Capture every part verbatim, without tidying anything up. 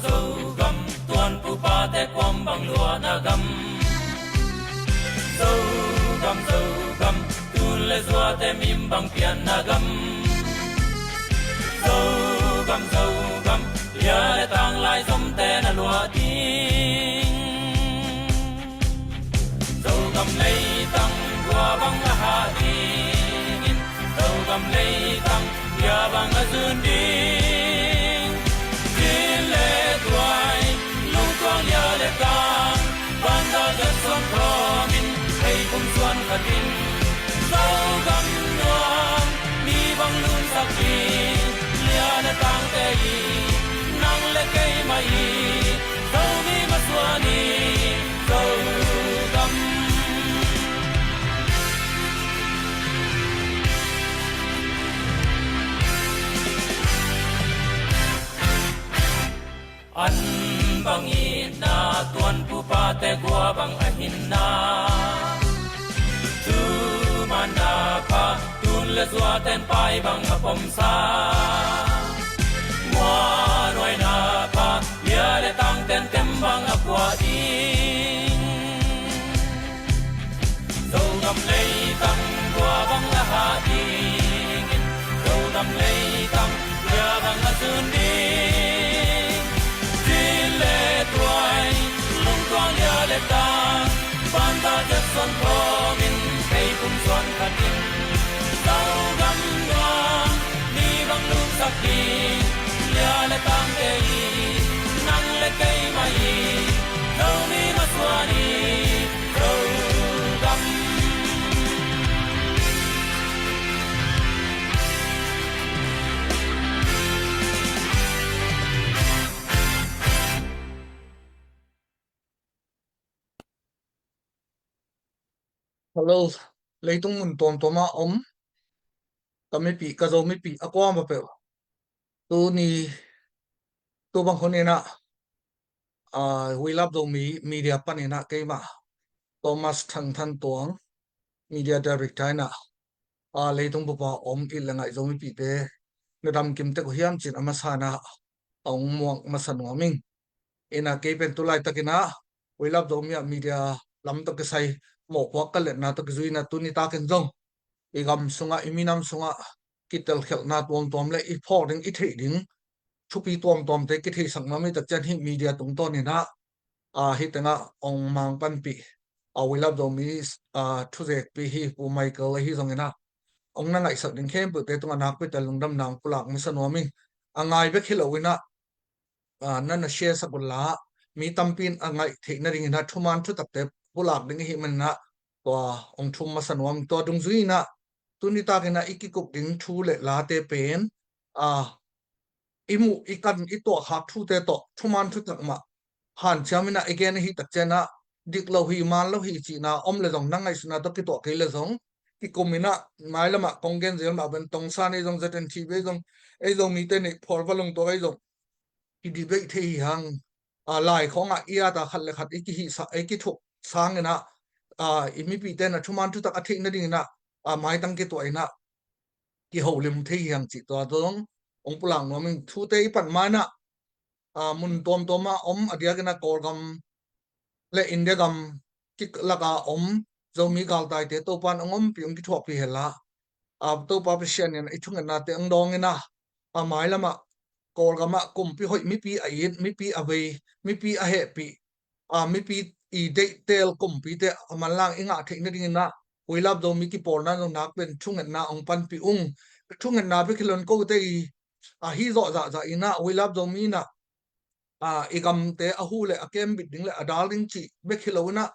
Zogam tuanpupate kuam bang luahna gam. Zogam, Zogam, tun le zuate mim bang pianna gam. Zogam, Zogam, lia le tang lai zomte na luah ding. Zogam leitang tua bang a hah dingin, Zogam leitang lia bang a zun ding. Cin le tuai, lungtuang lia le tang, banda zet suan thawmin, hei kum suan khatin. Zogam nuam, mi bang lunsak ding, lia le tangte i, nang le keimah i, Zomi masuan i, Zogam. An bang itna tuanpupate kua bang a hinna. Thumanna pha, tun le zuaten pai bang a pomsa. Muanuaina pha, lia le tangten tem bang a puah ding. Zogam leitang tua bang a hah dingin, Zogam leitang lia bang a zun ding. Cin le tuai, lungtuang lia le tang, banda zet suan thawmin, hei kum suan khatin. Zogam nuam, mi bang lunsak ding, lia le tangte i, nang le keimah i, Zomi masuan i, Zogam. Hello, leitung mun tuamtuam ah om ka mipi, ka Zo mipi a kuamah peuh. Tuni, tu bang hun inah, ah, We Love Zomi Media pan inah keimah Thomas Thang Than Tuang, Media Director inah, ah, leitung bupa om it le ngaih Zo mipite na dam kim tek uh hiam cin a masa inah a hong muak masa nuam ing. Inah kei pen tu laitak inah We Love Zomi ah media lam tawh kisai mawhpuak ka letna tawh kizui inah tuni takin zong i gam sungah, i minam sungah kitelkhialhna tuamtuam le i phawk ding, i theih ding thupi tuamtuamte kitheisak nuam i tak ciang hih media tungtawn inah, ah, hih tengah hong mang panpih, ah, We Love Zomi, ah, thuzekpi hi Pu Michael ahi zong inah hong na ngaihsak ding khempeuhte tungah nakpi tak lungdamna hong pulak masa nuam ing. A ngai bek hi lo inah, ah, na na share sak uh la, mi tampi in a ngaih theih nading inah thuman thutakte pulak ding ahih man inah tua hong thum masa nuam. Tua dungzui inah tuni tak inah i kikup ding thu le late pen, ah, i muh, i kan, i tuahkhak thute tawh thuman thutak mah hanciam inah i gen ahih tak ciang inah dik lo hi, man lo hi cihna om le zong, na ngaihsutna tawh kituah kei le zong, kikum inah mailamah kong gen zel mah pen Tongsan ei zong, Z N T V ei zong, ei Zomite neih phual va lungtuak ei zong kidebate thei hi hang. Ah, lai khawngah i ata khat le khat i kihihsa, i kithuk sang inah, ah, i mipite na thuman thutak a theih nading inah, ah, maitang kituah inah kiholim thei hi hang cih tua zong hong pulak nuam ing. Thute i pan ma inah, ah, mun tuamtuam ah om, a diak inah Kawlgam le India gam kiklak a om Zomi galtaite Topa'n hong ompih, hong kithuahpih hen la, ah, Topa Pasian in i thungetnate hong dawng inah, a mailamah Kawlgamah kumpi hoih, mipi a it, mipi a vei, mipi a hehpih, ah, mipi i deihtel kumpite a manlang i ngah theih nading inah We Love Zomi kipawlna zong nakpi in thungetna hong panpih ung. Thungetna bek hi lo in kote i, ah, hi zawh zahzah inah We Love Zomi inah, ah, i gamte a hu le a kembit ding le a dal ding cih bek hi lo inah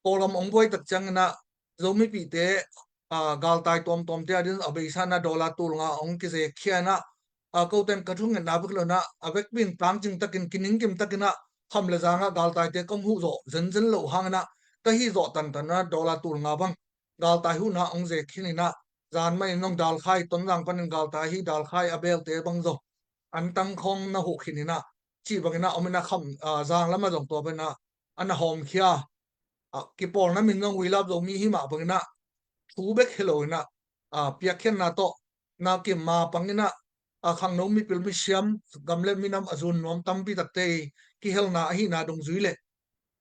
Kawlgam hong buai tak ciang inah Zo mipite, ah, galtai tuamtuamte a ding a beisa inah dollar tul nga hong kizekkhia inah, ah, kote in ka thungetna bek hi lo inah a vekpi in tangcing takin, kiningkim tak inah kham le zangah galtaite kong huh zawh zenzen loh hang inah ka hih zawh tantan inah dollar tul nga bang galtai huhna hong ze khin inah, zan mah in zong dalkhai, Tonzang panin galtai hi, dalkhai a belte bang zong antang khawng na huh khin inah, cih bang inah om inah kham, ah, zang lamah zong tua bang inah a na hawmkhia. Ah, kipawlna min zong We Love Zomi hi mah bang inah thu bek hi lo inah, ah, piakkhiatna tawh na kim ma pang inah, a, khangno mipil misiam, gam le minam a zun nuam tampi takte i kihelna ahihna dungzui le,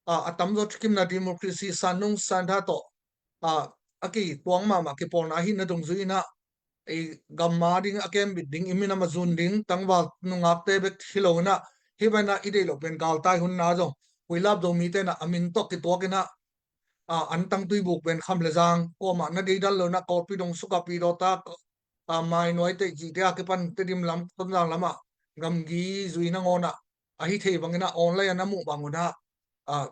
a, a tamzaw thukimna democracy san nung san tha tawh, a, a kituang mahmah kipawlna ahihna dungzui inah, i gamma ding, a kembit ding, i minam a zun ding tangval nungakte bek hi lo inah, hih banah i deih loh pen galtai hunna zong, Huilap Zomite inah a min tawh kituak inah, a, an tangtui buk pen kham le zang, kuamah na deidan lo inah, Kawlpi dong sukah Pidawta, a, Mainuaite cihte a kipan Tedim lam, Tonzang lamah gamgi zui nangawnah, a hi thei bangin ah online a na muh bang unah, a,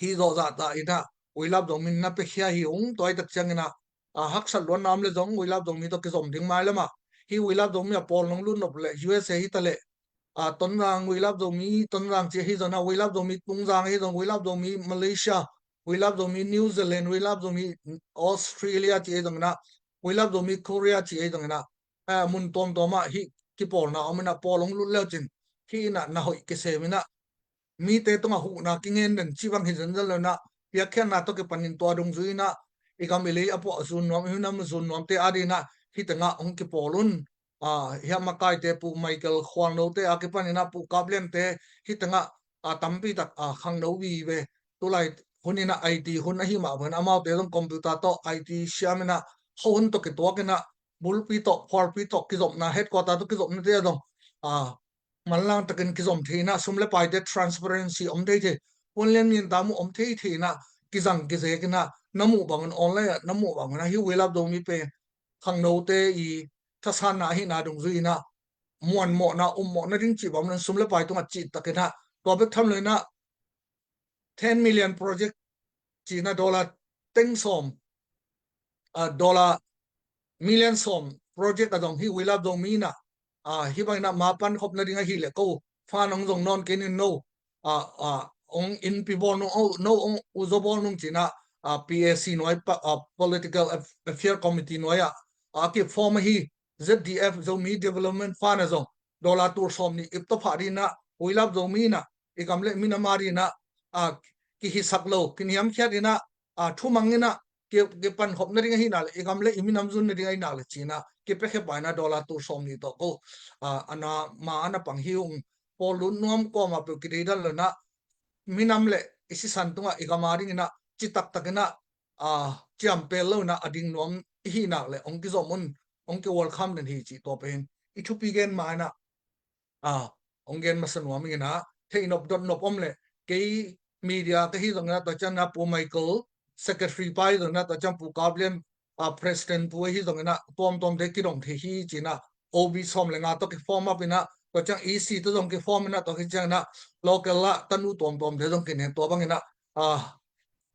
hi zawh zahta inah Huilap Zomi in na piakhia hi ung. Tua hi tak ciangin ah, a, haksat luatna om le zong Huilap Zomi tawh kizom ding mai lamah, hi Huilap Zomi a pawl nong lut nop le U S A hi ta le, a, Tonzang Huilap Zomi, Tonzang ci ahi zong inah, Huilap Zomi Tungzang ahi zong, Huilap Zomi Malaysia, Huilap Zomi New Zealand, Huilap Zomi Australia ci ahi zong inah, Huilap Zomi Korea ci ahi zong inah, a, mun tuamtuam ah hih kipawlna om inah, pawl hong lut leucin hih inah na hoih kisem inah, mite tungah huhna kingen den cih bang hi zenzen lo inah, piakkhiatna tawh kipanin tua dungzui inah, i gam i lei a puah zun nuam, i minam zun nuamte a ding inah hih tengah hong kipawl un. A, hiah makaite, Pu Michael Khualnote a kipan inah Pu Kapliante, hih tengah, a, tampi tak, a, khangno vive, tulai hun inah I T hun ahi mah bangin amaute zong computer tawh I T siam inah, khuahun tawh kituak inah, bulpi tawh, phualpi tawh kizopna, headquarter tawh kizopnate a zong, a, manlang takin kizom thei inah, sum le paite transparency om thei thei, puan lian min ta mu om thei thei inah, kizang kizek inah, na muh bangin online ah na muh bangin ah, hi Huilap Zomi pen khangnote i thasanna ahihna dungzui inah, muanmawhna, ummawhna ding cih bang, sum le pai tungah cih tak inah, tua bek tham lo inah, ten million project ci inah, dollar teng sawm, a, dollar million sawm project a zong hi Huilap Zomi inah, a, hih bang inah ma pan khopna ding ahih le ko, fan hong zong nawn kei ning no, a, a, hong innpi bawl nung, o, no hong uzaw bawl nung ci inah, a, P A C nuai pa, a, Political Af-, Affair Committee nuai ah, a, ki form ahi Z D F, Zomi Development Fund a zong dollar tul sawm nih ip tawh phah ding inah, Huilap Zomi inah, i gam le minam a ding inah, a, kihisak lo, kiniamkhiat inah, a, thumang inah, ki, kipan khopna ding ahihna le, i gam le i minam zunna ding ahihna le ci inah, kipiakhia pa inah dollar tul sawm nih tawh ko, a, a na ma a na pang hi ung. Pawl lut nuam kuamah peuh kideidan lo inah, minam le i sisan tungah i gam a ding inah, citak tak inah, a, ciampel lo inah, a ding nuam i hih nak le hong kizom un, hong ki welcome den hi cih tua pen i thupi gen ma inah, a, hong gen masa nuam ing inah, theih nop dot nop om le, kei media ka hi zong inah, tua ciang inah Pu Michael, secretary pa hi zong inah, tua ciang Pu Kaplian, a, president pu ahi zong inah, tuamtuamte kidong thei hi ci inah, O B sawm le nga tawh ki form up inah, tua ciang E C tawh zong ki form inah, tua khit ciang inah local ah tanu tuamtuamte zong kinen, tua bang inah, a,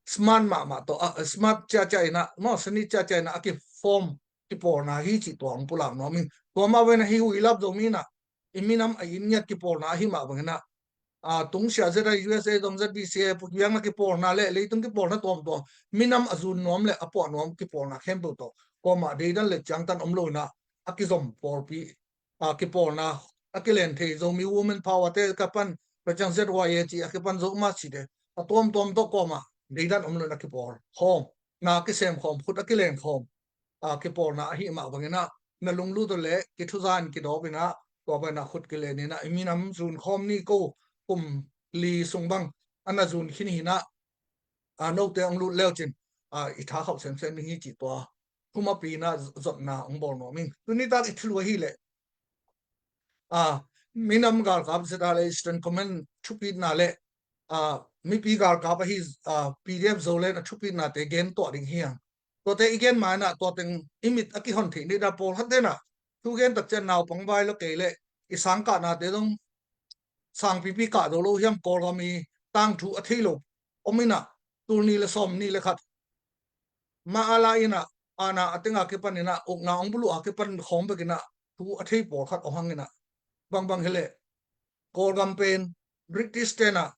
smart mahmah tawh, a, smart ciahciah inah, mawsani ciahciah inah a ki form kipawlna hi cih tua hong pulak nuam ing. Tua mah bang inah hi Huilap Zomi inah, i minam a inn ngiat kipawlna ahi mah bang inah, a, tungsiah Z I U S A zong, Z B C A, pu biakna kipawlna le leitung kipawlna tuamtuam, minam a zun nuam le a puah nuam kipawlna khempeuh tawh, kuamah deidan le ciangtan om lo inah, a kizom pawlpi, a, kipawlna, a kilen thei Zomi Women Power te ka pan, tua ciang Z Y A ci a kipan Zo ma ci te, a tuamtuam tawh kuamah deidan om lo inah kipawl khawm, na kisem khawm, khut a kilen khawm, a, kipawlna ahi mah bang inah, na lunglut uh le kithuzan kidawp inah, tua bang inah khut kilen inah, i minam zun khawm ni ko, kum li sung bang a na zun khin hi inah, a, note hong lut leucin, a, i tha khauh semsem ding hi cih tua thumapi inah zotna hong bawl nuam ing. Tuni tak i thulu ahih le, a, minam galkap Z R A Eastern Command thupitna le, a, mipi galkap ahi, a, P D F Zoland a thupitnate gen tuah ding hi hang. Tuate i gen ma inah, tua teng i mit a kihon theih ni dah, pawlkhat te inah thu gen tak ciang naupang vai lo kei le, i sangkahnate zong sangpipi kah zo lo hiam, Kawlgam i tangthu a thei lo om inah, tul nih le sawm nih le khat ma a la inah, ana a teng a kipan inah, ukna hong buluh a kipan khawng bek inah thu a thei pawlkhat om hang inah, bangbang hi le, Kawlgam pen British te inah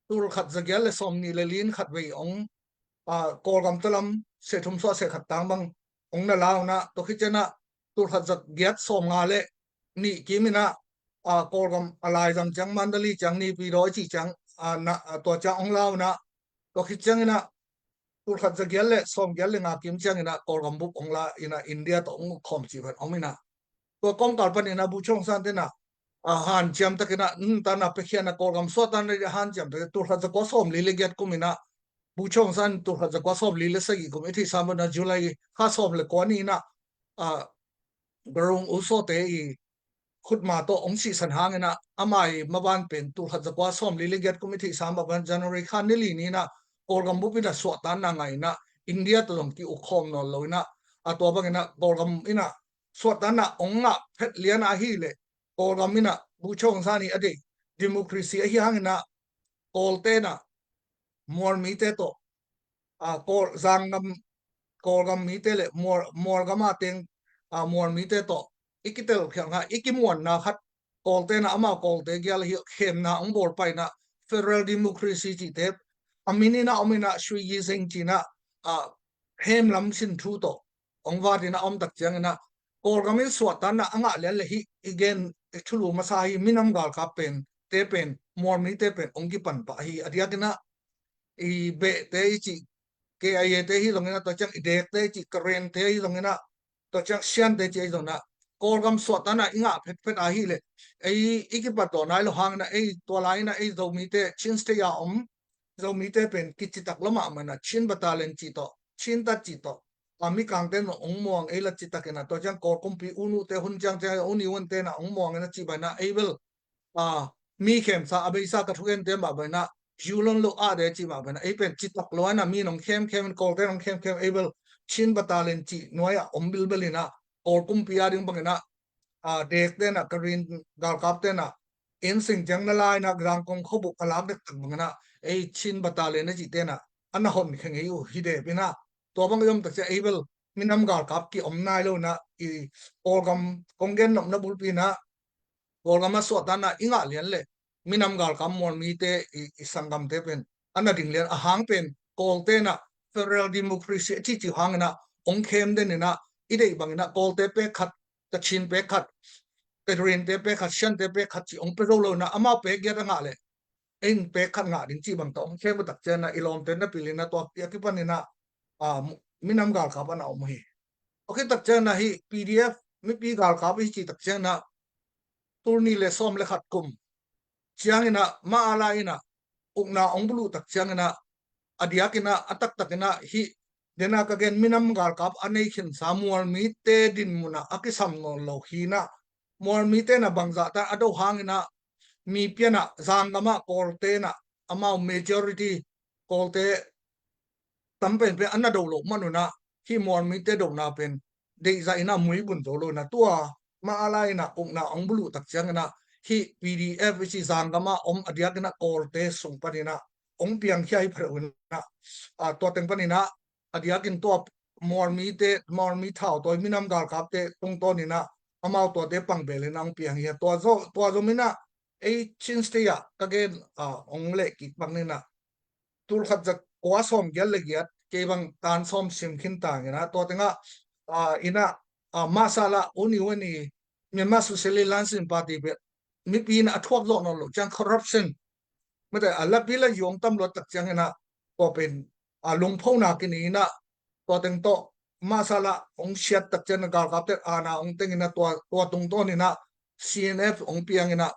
tul khat za giat le sawm nih le li in khat vei hong, a, Kawlgam talam seh thum suah seh khat tang bang hong na la uh inah, tua khit ciang inah tul khat za giat sawm nga le nih kim inah, a, Kawlgam a laizang ciang, Mandalay ciang, Naypyidaw i cih ciang, a, na, a, tua ciang hong la uh inah, tua khit ciang inah tul khat za giat le sawm giat le nga kim ciang inah Kawlgam bup hong la inah, India tawh hong khawm cih vat om inah, Tua kawmkal panin a Bogyoke Aung San te na a hanciam takin a, nuntakna piakhiatna, Kawlgam suahtakna hanciam takin tulkhat zakua sawmli le giat kum in a, Bogyoke Aung San tulkhat zakua sawmli le sagih kum i theihsa mah bangin a July kha sawm le kua ni in a, a, Garung U Saw te i khutma tawh hong sihsan hangin a, ama i maban pen tulkhat zakua sawmli le giat kum i theihsa mah bangin January kha ni li ni in a, Kawlgam bup in a suahtakna ngah in a, India tawh zong ki-ukkhawm nawn lo in a, a tua bangin a Kawlgam in a suahtakna hong ngah phet lian ahih leh, Kawlgam in a Bogyoke Aung San i a deih democracy ahi hangin a, Kawlte in a Mualmite tawh, a, Kawl, Zanggam, Kawlgam mite le Mual, Mualgam a teng, a, Mualmite tawh i kitelkhialhna, i kimuanna khat, Kawlte in a amau Kawlte gial ahi khemna hong bawl pah in a, federal democracy cihte a min in a om in a, Shwe Gyezing ci in a, a, hemlam sin thu tawh hong vat in a om tak ciangin a, Kawlgam in suahtakna a ngah lian le hih i gen, i thulu masa hi, minam galkap pen, te pen, Mualmite pen hong kipan pah hi. A diakin a, i Behte i cih, K I A te hi zongin a, tua ciang i Dekte i cih, Karente hi zongin a, tua ciang Shante ci ahi zongin a, Kawlgam suahtakna i ngah phetphet ahih leh, ei i kipat daw nai lo hangin a, ei tua lai in a, ei Zomite Chin State a om Zomite pen kicitak lo mahmah in a, Chin Battalion cih tawh, Chin tat cih tawh, a, Mikangte in hong muang ei la citakin a, tua ciang Kawl kumpi U Nu te hun ciang ciang U Ne Win te in a hong muang in a cih bangin a, ei bel, a, mi khemsa a beisa ka thugente mah bangin a, zu lon lo a de cih mah bangin a, ei pen citak lo in a, mi in hong khemkhem in, Kawlte in hong khemkhem, ei bel Chin Battalion cih nuai ah om bilbel in a, Kawl kumpi a ding bangin a, a, Dekte in a, Karen galkapte in a, inn sing ciang na la in a, Zangkong khuabuk a lak dektak bangin a, ei Chin Battalion a cihte in a, a na honkhia ngei uh hi dep in a, tua bang i om tak ciang ei bel minam galkap ki-om nai lo in a, i Kawlgam kong gen nopna bulpi in a, Kawlgam a suahtakna i ngah lian le minam galkap Mualmite i, i sanggamte pen a na ding lian a hang pen Kawlte in a federal democracy a cihcih hangin a hong khem den in a, i deih bangin a Kawlte pek khat, Kachin pek khat, Karente pek khat, Shante pek khat cih hong pia zo lo in a, amau pek giat a ngah le ei pek khat ngah ding cih bang tawh hong khem uh tak ciangin a, i lawmte na pil in a, tua pi a kipan in a, a, minam galkap a na om uh hi. Tua khit tak ciangin a hih P D F mipi galkap i cih tak ciangin a, tul nih le sawm le khat kum ciangin a, Ma A La in a ukna hong buluh tak ciangin a, a diakin a, a taktakin a, hih den a ka gen minam galkap a nei khinsa Mualmite dinmun ah a kisam nawn lo hi in a, Mualmite in a bangzah tan a do hangin a, mi pian a, Zanggam ah Kawlte in a, amau majority Kawlte tam penpen a na do loh man un a, hih Mualmite dona pen deihzah in a muibun zo lo in a, tua Ma A La in a ukna hong buluh tak ciangin a, hih P D F i cih Zanggam a om a diakin a Kawlte sung panin a hong piangkhia hi pha lo in a, a, tua teng panin a, a diakin tua Mualmite, Mualmi thautawi minam galkapte tungtawn in a, amau tuate pangbel in a hong piang hi a, tua zo, tua zom in a, ei Chin State ah ka gen, a, hong leh kik bang in a, tulkhat zakua sawmgiat le giat, kei bang tan sawm sim khin tang in a, tua teng ah, a, in a, a, Masala U Ne Win i Myanmar Socialist Lanchin Party pen mipi in a thuak zawh nawn loh ciang corruption, mate a lapi la yuang tam luat tak ciangin a, tua pen, a, lungphona kinei in a, tua teng tawh Masala hong siat tak ciangin a, galkapte aana hong teng in a, tua, tua tungtawn in a C N F hong piang in a,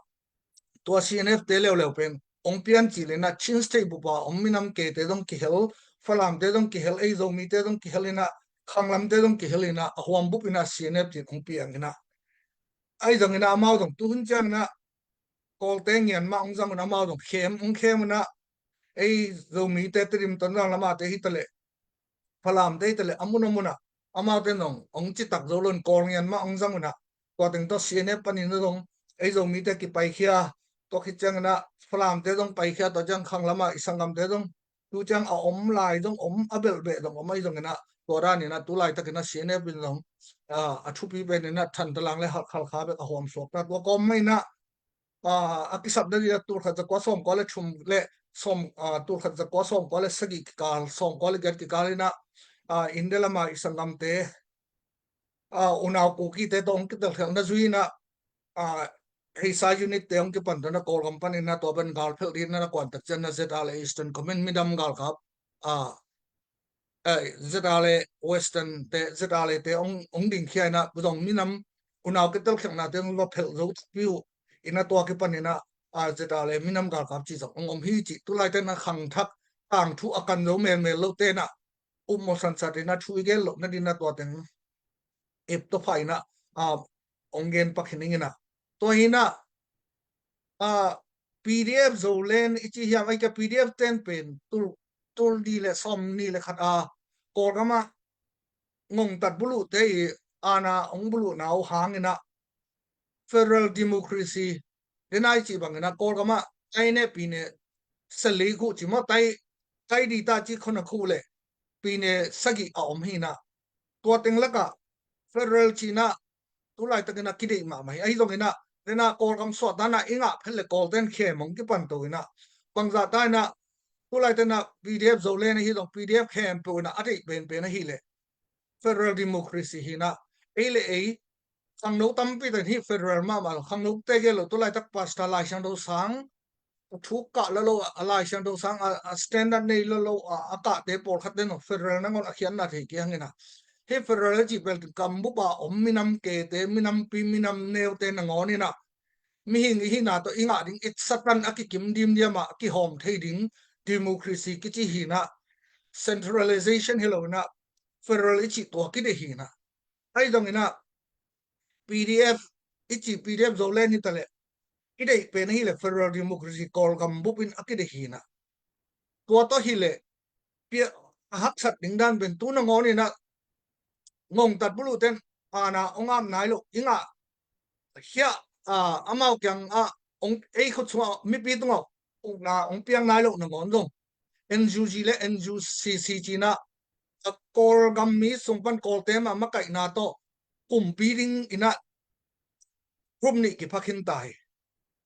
tua C N F te leuleu pen hong pian cil in a, Chin State bup a om minam kete zong kihel, Falamte zong kihel, ei Zomite zong kihel in a, khanglamte zong kihel in a, a huam bup in a C N F cih hong piang in a, ahi zongin a, amau zong tu hun ciangin a Kawlte ngian mah hong zang un a, amau zong khem hong khem un a, ei Zomite Tedim, Tonzang lam a te hi ta leh, Falamte hi ta leh, a mun a mun ah amaute zong hong citak zo lo in Kawl ngian mah hong zang un a, tua teng tawh C N F panin a zong ei Zomite kipaikhia, tua khit ciangin a Falamte zong paikhia, tua ciang khanglam a i sanggamte zong tu ciang a om lai zong om, a belhbeh zong om ahi zongin a, tua dan in a tu laitakin a C N F in zong, a, a thupi pen in a Thantlang le Halkha bek a huam suak ta, tua kawm mah in a, a, a kisapna ding a tulkhat zakua sawmkua le thum le sawm, a, tulkhat zakua sawmkua le sagih kikal, sawmkua le giat kikal in a, a, India lam a i sanggamte, a, unau Kukite tawh hong kitelkhialhna zui in a, a, Kheisa unit te hong kipan ta in a, Kawlgam panin a tua bang galphelh ding in a kuan tak ciangin a Z R A Eastern Command minam galkap, a, eh, Z R A Western te, Z R A te hong, hong dingkhia in a, zong minam unau kitel khialhnate va phelh zo takpi uh. Ina tua kipan ina a ZRA minam galkap ci zong hong om hi ci. Tulai tena khangthak tangthu a kan zo melmel lo tena upmawh sansat ina thu i gen loh nadina tua teng ep tawh pha ina a hong gen pak hi ning ina. Tua hina a PDF Zoland i ci hiam, ai ka PDF ten pen tul tul ni le sawm ni le khat a Kawlgam a ngongtat buluhte i aana hong buluhna uh hang ina federal democracy dena i ci bang ina Kawlgam a tai ne pi ne sali khu ci maw, tai tai di ta ci khona khu le pi ne sagih a om hi ina tua teng laka federal ci ina tulai takin a kideih mahmah hi. Ahi zongin a dena Kawlgam suahtakna i ngah phet le Kawlten khem hong kipan to ina bangzah ta ina tulai tena PDF Zoland ahi zong PDF khempeuh ina a deih penpen ahi le federal democracy hi ina ei le ei khangno tampi ten hi federal mahmah lo, khangno te gel lo, tulai tak Pastor Lai Siangtho Sang a thuk kah la lo, a Lai Siangtho Sang a, a standard nei la lo a, a kahte pawlkhat den lo federal nangawn a khiatna thei kei hang ina hi federal a cih pel gam bup a om minam kete, minampi, minam neute nangawn ina mihing i hihna tawh i ngah ding i Satan a kikim dimdiam a kihawm thei ding democracy kici hi ina centralization hi lo ina federal i cih tua kideih hi ina. Ahi zongin a PDF i ci PDF Zoland hi ta le i deih pen ahi le federal democracy Kawlgam bupin a kideih hi ina. Tua tawh hi le pia a haksat ding dan pen tu nangawn ina ngongtat buluh ten aana hong ap nai lo i ngah hiah a amau kiang a hong ei khut sungah mipi tungah ukna hong piang nai lo nangawn zong NUG le NUCC ci ina a Kawlgam mi sung pan Kawlte mah makaihna tawh kumpi ding ina group nih kiphak khin ta hi.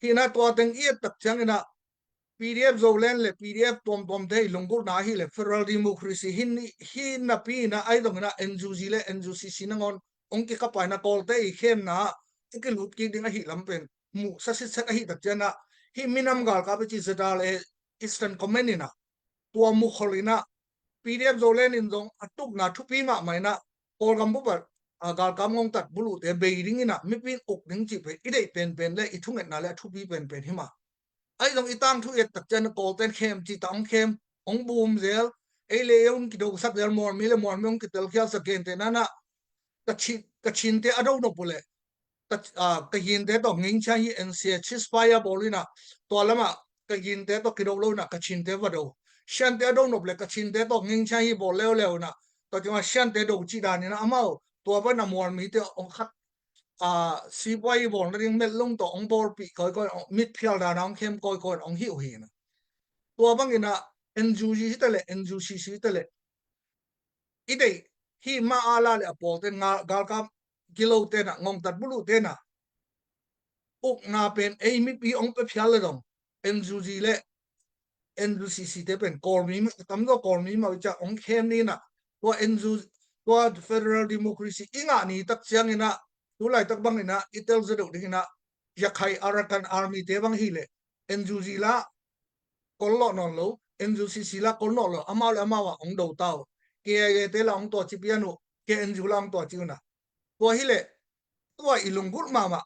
Hi ina tua teng i et tak ciang ina PDF Zoland le PDF tuamtuamte i lunggulhna ahi le federal democracy hi ni, hi napi ina ahi zongin a NUG le NUCC nangawn hong kikapa ina Kawlte i khemna ah hong kilut kik ding ahi lam pen muhsa sitset ahi tak ciang ina hi minam galkap i ci ZRA Eastern Command ina tua mukhol ina PDF Zoland in zong a tukna thupi mahmah ina Kawlgam bup a galkap ngongtat buluhte bei ding ina mipi in uk ding cih pen i deih penpen le i thungetna le a thupi penpen hi mah. Ahi zong i tangthu i et tak ciang ina Kawlten khem cih ta hong khem, hong bum zel, ei le ei hong kidosak zel, Mualmi le Mualmi hong kitelkhialsak gente nana Kachin, Kachinte a do nop uh le Ka, ah, Kayinte tawh Ngingchang hi NCA ceasefire bawl ina tua lamah Kayinte tawh kido lo ina Kachinte va do. Siante a do nop le Kachinte tawh Ngingchang hi bawl leuleu ina tua ciangah Siante do cih dan ina amau tua pan a Mualmite hong khat a sipuai bawl nading metlung tawh hong bawlpih kawikawi, mitphial dana hong khem kawikawi hong hi uh hi ina. Tua bang ina NUG hi ta le NUCC hi ta le i deih hi mah a la le a pawlten nga galkap gilo tena ngongtat buluh tena ukna pen ei mipi hong pia phial le dong NUG le NUCC te pen Kawlmi mah, a tamzaw Kawlmi mah uh ciah hong khem ni ina tua NUG, tua federal democracy i ngah ni tak ciang ina tulaitak bang ina i tel zaw deuh ding ina Yakhai Arakan Army te bang hi le NUG la kol lawh nawn lo, NUCC la kol nawn lo, amau le amau ah hong do ta uh. KIA te la hong tua ci pian uh, KNU la hong tua ci uh na. Tua hi le tua i lunggulh mahmah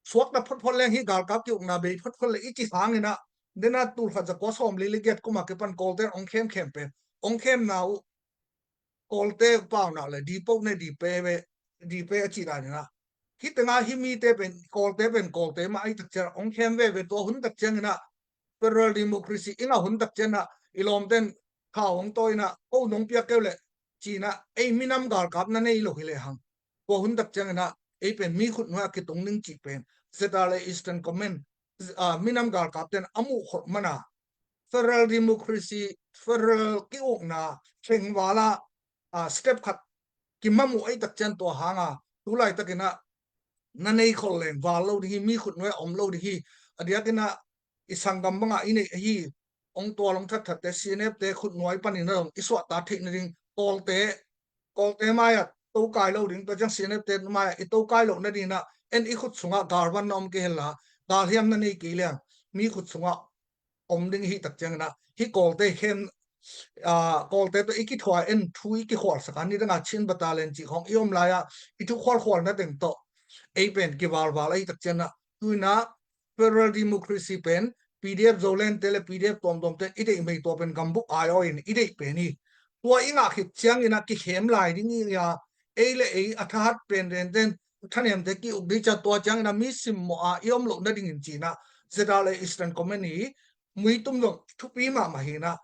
suakta photphot leng hi galkap ki ukna bei photphot le i ci hang ina dena tul khat za kua sawm li le giat kuma kipan Kawlte hong khem khem pen hong khemna uh Kawlte pauna le dipo ne dipe ve dipe a ci dan ina. Hi tenga hi mite pen Kawlte pen Kawlte mah ai tak ciang hong khem veve tua hun tak ciang ina federal democracy ina hun tak ciang ina i lawmten khau hong tawi ina ko nong piak keu le ci ina ei minam galkap na nei lo hi le hang. Tua hun tak ciang ina ei pen mi khut nuai a kitung ding cih pen ZRA Eastern Command ah, minam galkap ten a muh khol mana federal democracy, federal ki ukna thengvala ah, step khat kimam uh ei tak ciang tua hanga tulaitak ina na nei khol leng val lo ding hi, mi khut nuai om lo ding hi. A diak ina i sanggam banga i neih ahi hong tual hong thatthat te CNF te khut nuai panin a dong i suahtak theih nading Kawlte Kawlte mai-ah tokai lo ding, tua ciang CNF te mai-ah i tokai loh nading ina en i khut sungah galvan na om kei hen la galhiam na nei kei liang mi khut sungah om ding hi tak ciang ina hi Kawlte khem ah, Kawlte tawh i kithuah en thu i kikhualsak a ni danga Chin battalion cih khawng i om lai-ah i thu khualkhualna teng tawh ei pen kivalval ahi tak cianah, tu inah federal democracy pen PDF Zoland te le PDF tuamtuam te i deih mei, tua pen gambup ai aw in i deih pen hi. Tua i ngah khit cianginah kikhem lai ding hi a, ei le ei a thahat pen renten thanemte ki-uk ding ciah, tua cianginah mi simmawh a i om loh nadingin cinah ZRA Eastern Command hi muitum zong thupi mahmah hinah,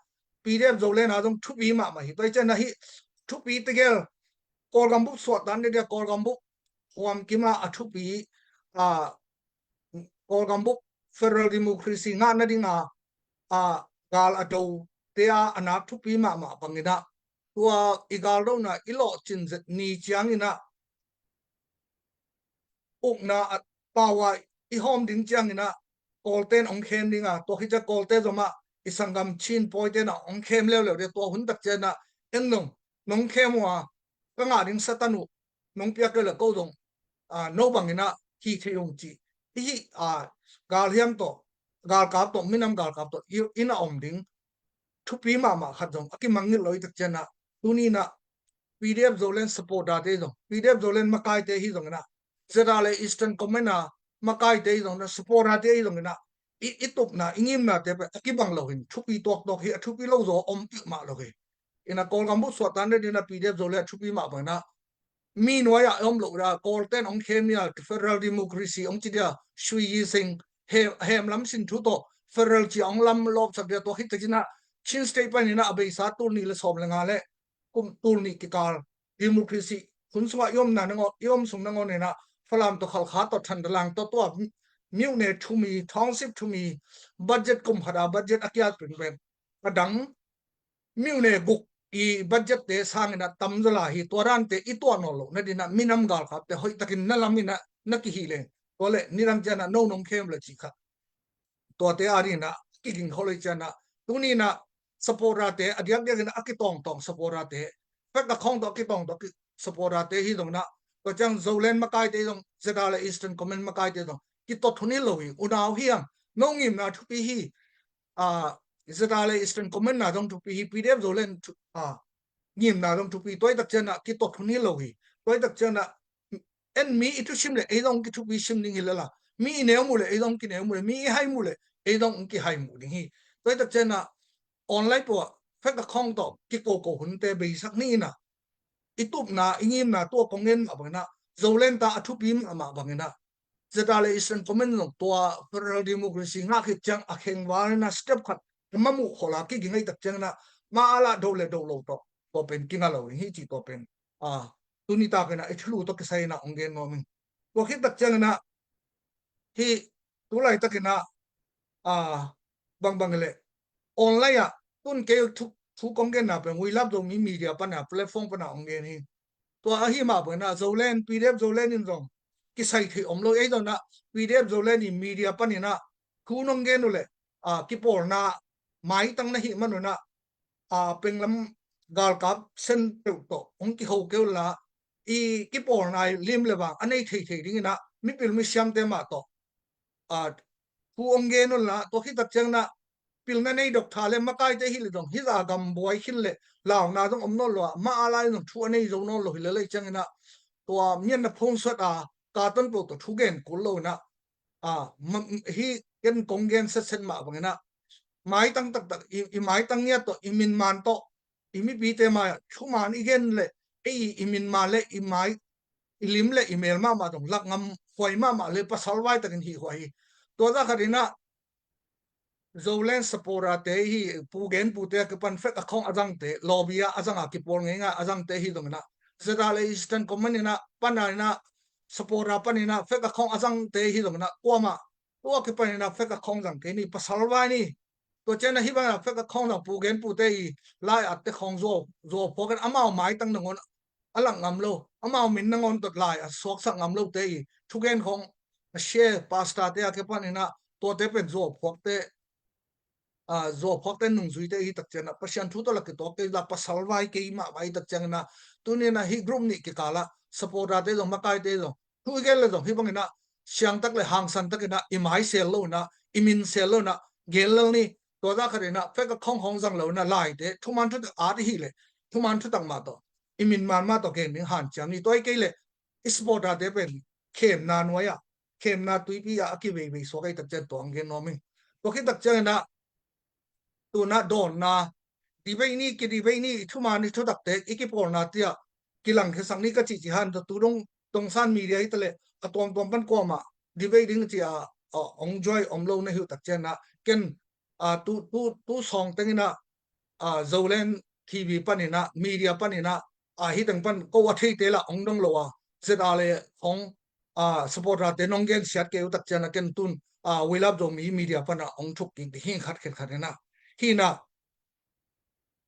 PDF Zoland a zong thupi mahmah hi. Tua i cianah hih thupi tegel Kawlgam bup suahtan ding dia, Kawlgam bup huamkim a a thupi, a, Kawlgam bup federal democracy ngah nadinga a gal a do te a a nak thupi mahmah banginah, tua i galdona i lawhcin zet ni cianginah ukna a pau a i hawm ding cianginah Kawlten hong khem dinga, tua khit ciah Kawlte zomah i sanggam Chin pawiten ah hong khem leuleu ding, tua hun tak cianah en nong nong khem uh a, ka ngah ding Satan uh nong piak kei le ko zong, a, no banginah hi thei ung ci. Hih, a, galhiam tawh, galkap tawh, minam galkap tawh i, i na om ding thupi mahmah khat zong a kimangngilh lo i tak cianah, tuninah PDF Zoland supporter te zong, PDF Zoland makaite hi zonginah, ZRA Eastern Command a makaite hi zonginah, supporter te hi zonginah, i, i tupna, i ngimnate pen a kibang lo hin, thupi tuaktuak hi, a thupi lo zaw om peuhmah lo hi. Inah Kawlgam bup suahtan ding inah PDF Zoland a thupi mah banginah, mi nuai-ah i om loh dah, Kawlten hong khem nia, federal democracy hong ci dia, Sui Yi Sing, he, hem lam sin thu tawh federal ci a hong lam lawpsak dia, tua khit tak cianah Chin State paninah a beisa tul nih le sawm le nga le kum tul nih kikal democracy hun sungah i omna nangawn, i om sung nangawn inah Falam tawh Khalkha tawh Thandalang tawh tua myone thumi, township thumi, budget kum khat a budget a kiat pengpeng a dang myone guk i budget te sanginah tamzaw lai hi. Tua dante i tuah nawn loh nadinah minam galkapte hoihtakin na laminah na kihih leng, tua le nidang cianah no nong khem le cih khat tuate a dinah kiging kholei cianah, tuninah supporter te a diakdiakinah a kitawngtawng supporter te, fek a khawng tawh a kitawngtawng supporter te hi zonginah, tua ciang Zoland makaite hi zong, ZRA Eastern Command makaite zong kitot hun hi lo hi. Unau hiang, no ngimna thupi hi, a, ZRA Eastern Command na zong thupi hi, PDF Zoland thu, a, ngimna zong thupi, tua i tak cianah kitot hun hi lo hi. Tua i tak cianah en mi i thusim le ei zong kithupi sim ding hi lala, mi i neu muh le ei zong kineu muh le, mi i hai muh le ei zong kihai muh ding hi. Tua i tak cianah online pawh fek a khawng tawh kikoko hunte beisak ni inah, i tupna, i ngimna tua kong ngen mah banginah, Zoland ta a thupi mahmah banginah, ZRA Eastern Command zong tua federal democracy ngah khit ciang a khengval inah step khat a mamuh kholh a kiging ahi tak cianginah, ma a lah do le do lo tawh tua pen kinga lo ding hi ci, tua pen, a, tuni takinah i thulu tawh kisai inah hong gen nuam ing. Tua khit tak cianginah hih tu laitakinah, a, bangbang le online ah tun kei thu, thu kong genna pen We Love Zomi Media pana, platform pana hong gen hi. Tua ahi mah banginah Zoland, PDF Zoland in zong kisai thei om lo, ei zonginah PDF Zoland in media paninah thu nong gen uh le, a, kipawlna maitang na hih manunah, a, penglam galkap sen peuh tawh hong kiho kei unla, i kipawlna lim le vang a nei theithei dinginah mipil misiamte mah tawh, a, thu hong gen unla, tua khit tak cianginah pilna nei doktha le makaite hi le zong hih zah gam buai khin le launa zong om nawn lo a, ma a lai zong thu a nei zo nawn lo hi lel ahi cianginah, tua mianna phone suat a, katon peuh tawh thu gen kul lo inah, a, ma, hih ken kong gen setset mah banginah, maitang taktak, i, i maitang ngiat tawh, i min man tawh, i mipite mai-ah thuman i gen le, ei i min man le i mai, i lim le i mel mahmah zong lak ngam huai mahmah le, pasal vaitakin hih huai hi. Tua zah khatinah Zoland supporter te hi, Pu Gen Pute a kipan fek a khawng a zangte, lobby a a zanga kipawl ngeingai a zangte hi zonginah, ZRA Eastern Command inah, pana inah, supporter paninah fek a khawng a zangte hi zonginah, kuamah tua kipaninah fek a khawng zang kei ni, pasal vai ni. Tua cianah hih bangah fek a khawng zang Pu Gen Pute i lai atte khawng zuau, zuau phuak in, amau maitang nangawn a lak ngam lo, amau min nangawn tawh lai a suaksak ngam lote i thugen khawng a share, pastor te a kipaninah tuate pen zuau phuakte, a, zuau phuakte nungzuite hi tak cianah Pasian thu tawh lak kituak kei la, pasal vai kei mahmah hi tak cianginah, tuninah hih group nih kikalah supporter te zong, makaite zong, thu i gen le zong hih banginah siangtak le hangsantakinah i mai sel lo inah, i min sel lo inah gen lel ni. Tua zah khatinah fek a khawng khawng zang lo inah laite thuman thutak at i hih le, thuman thutak mah tawh, i min man mah tawh gen ding hanciam ni. Tua hi kei le i supporter te pen khemna nuai ah, khemna tuipi ah a kiveivei suak ahi tak ciang tua hong gen nuam ing. Tua khit tak ciangin ah, tuna dawnna, debate ni, kidebate ni, i thuman i thutakte i kipawlna tiah kilangkhiasak ni ka cihcih han, tua tu dong tongsan media hi taleh a tuamtuam pan kuamah debate ding ci a, a, hong join om lo na hi uh tak ciangin ah, ken, a, tu, tu, tu sawng tengin ah, a, Zoland T V panin ah, media panin ah, a, hih teng pan ko a theite lah hong dong lo a, Z R A hong, a, supporter te nong gensiat kei uh tak ciangin ah, ken tun, a, We Love Zomi media pan ah hong thuk kik ding hi ing, khat khen khat in ah. Hi in ah,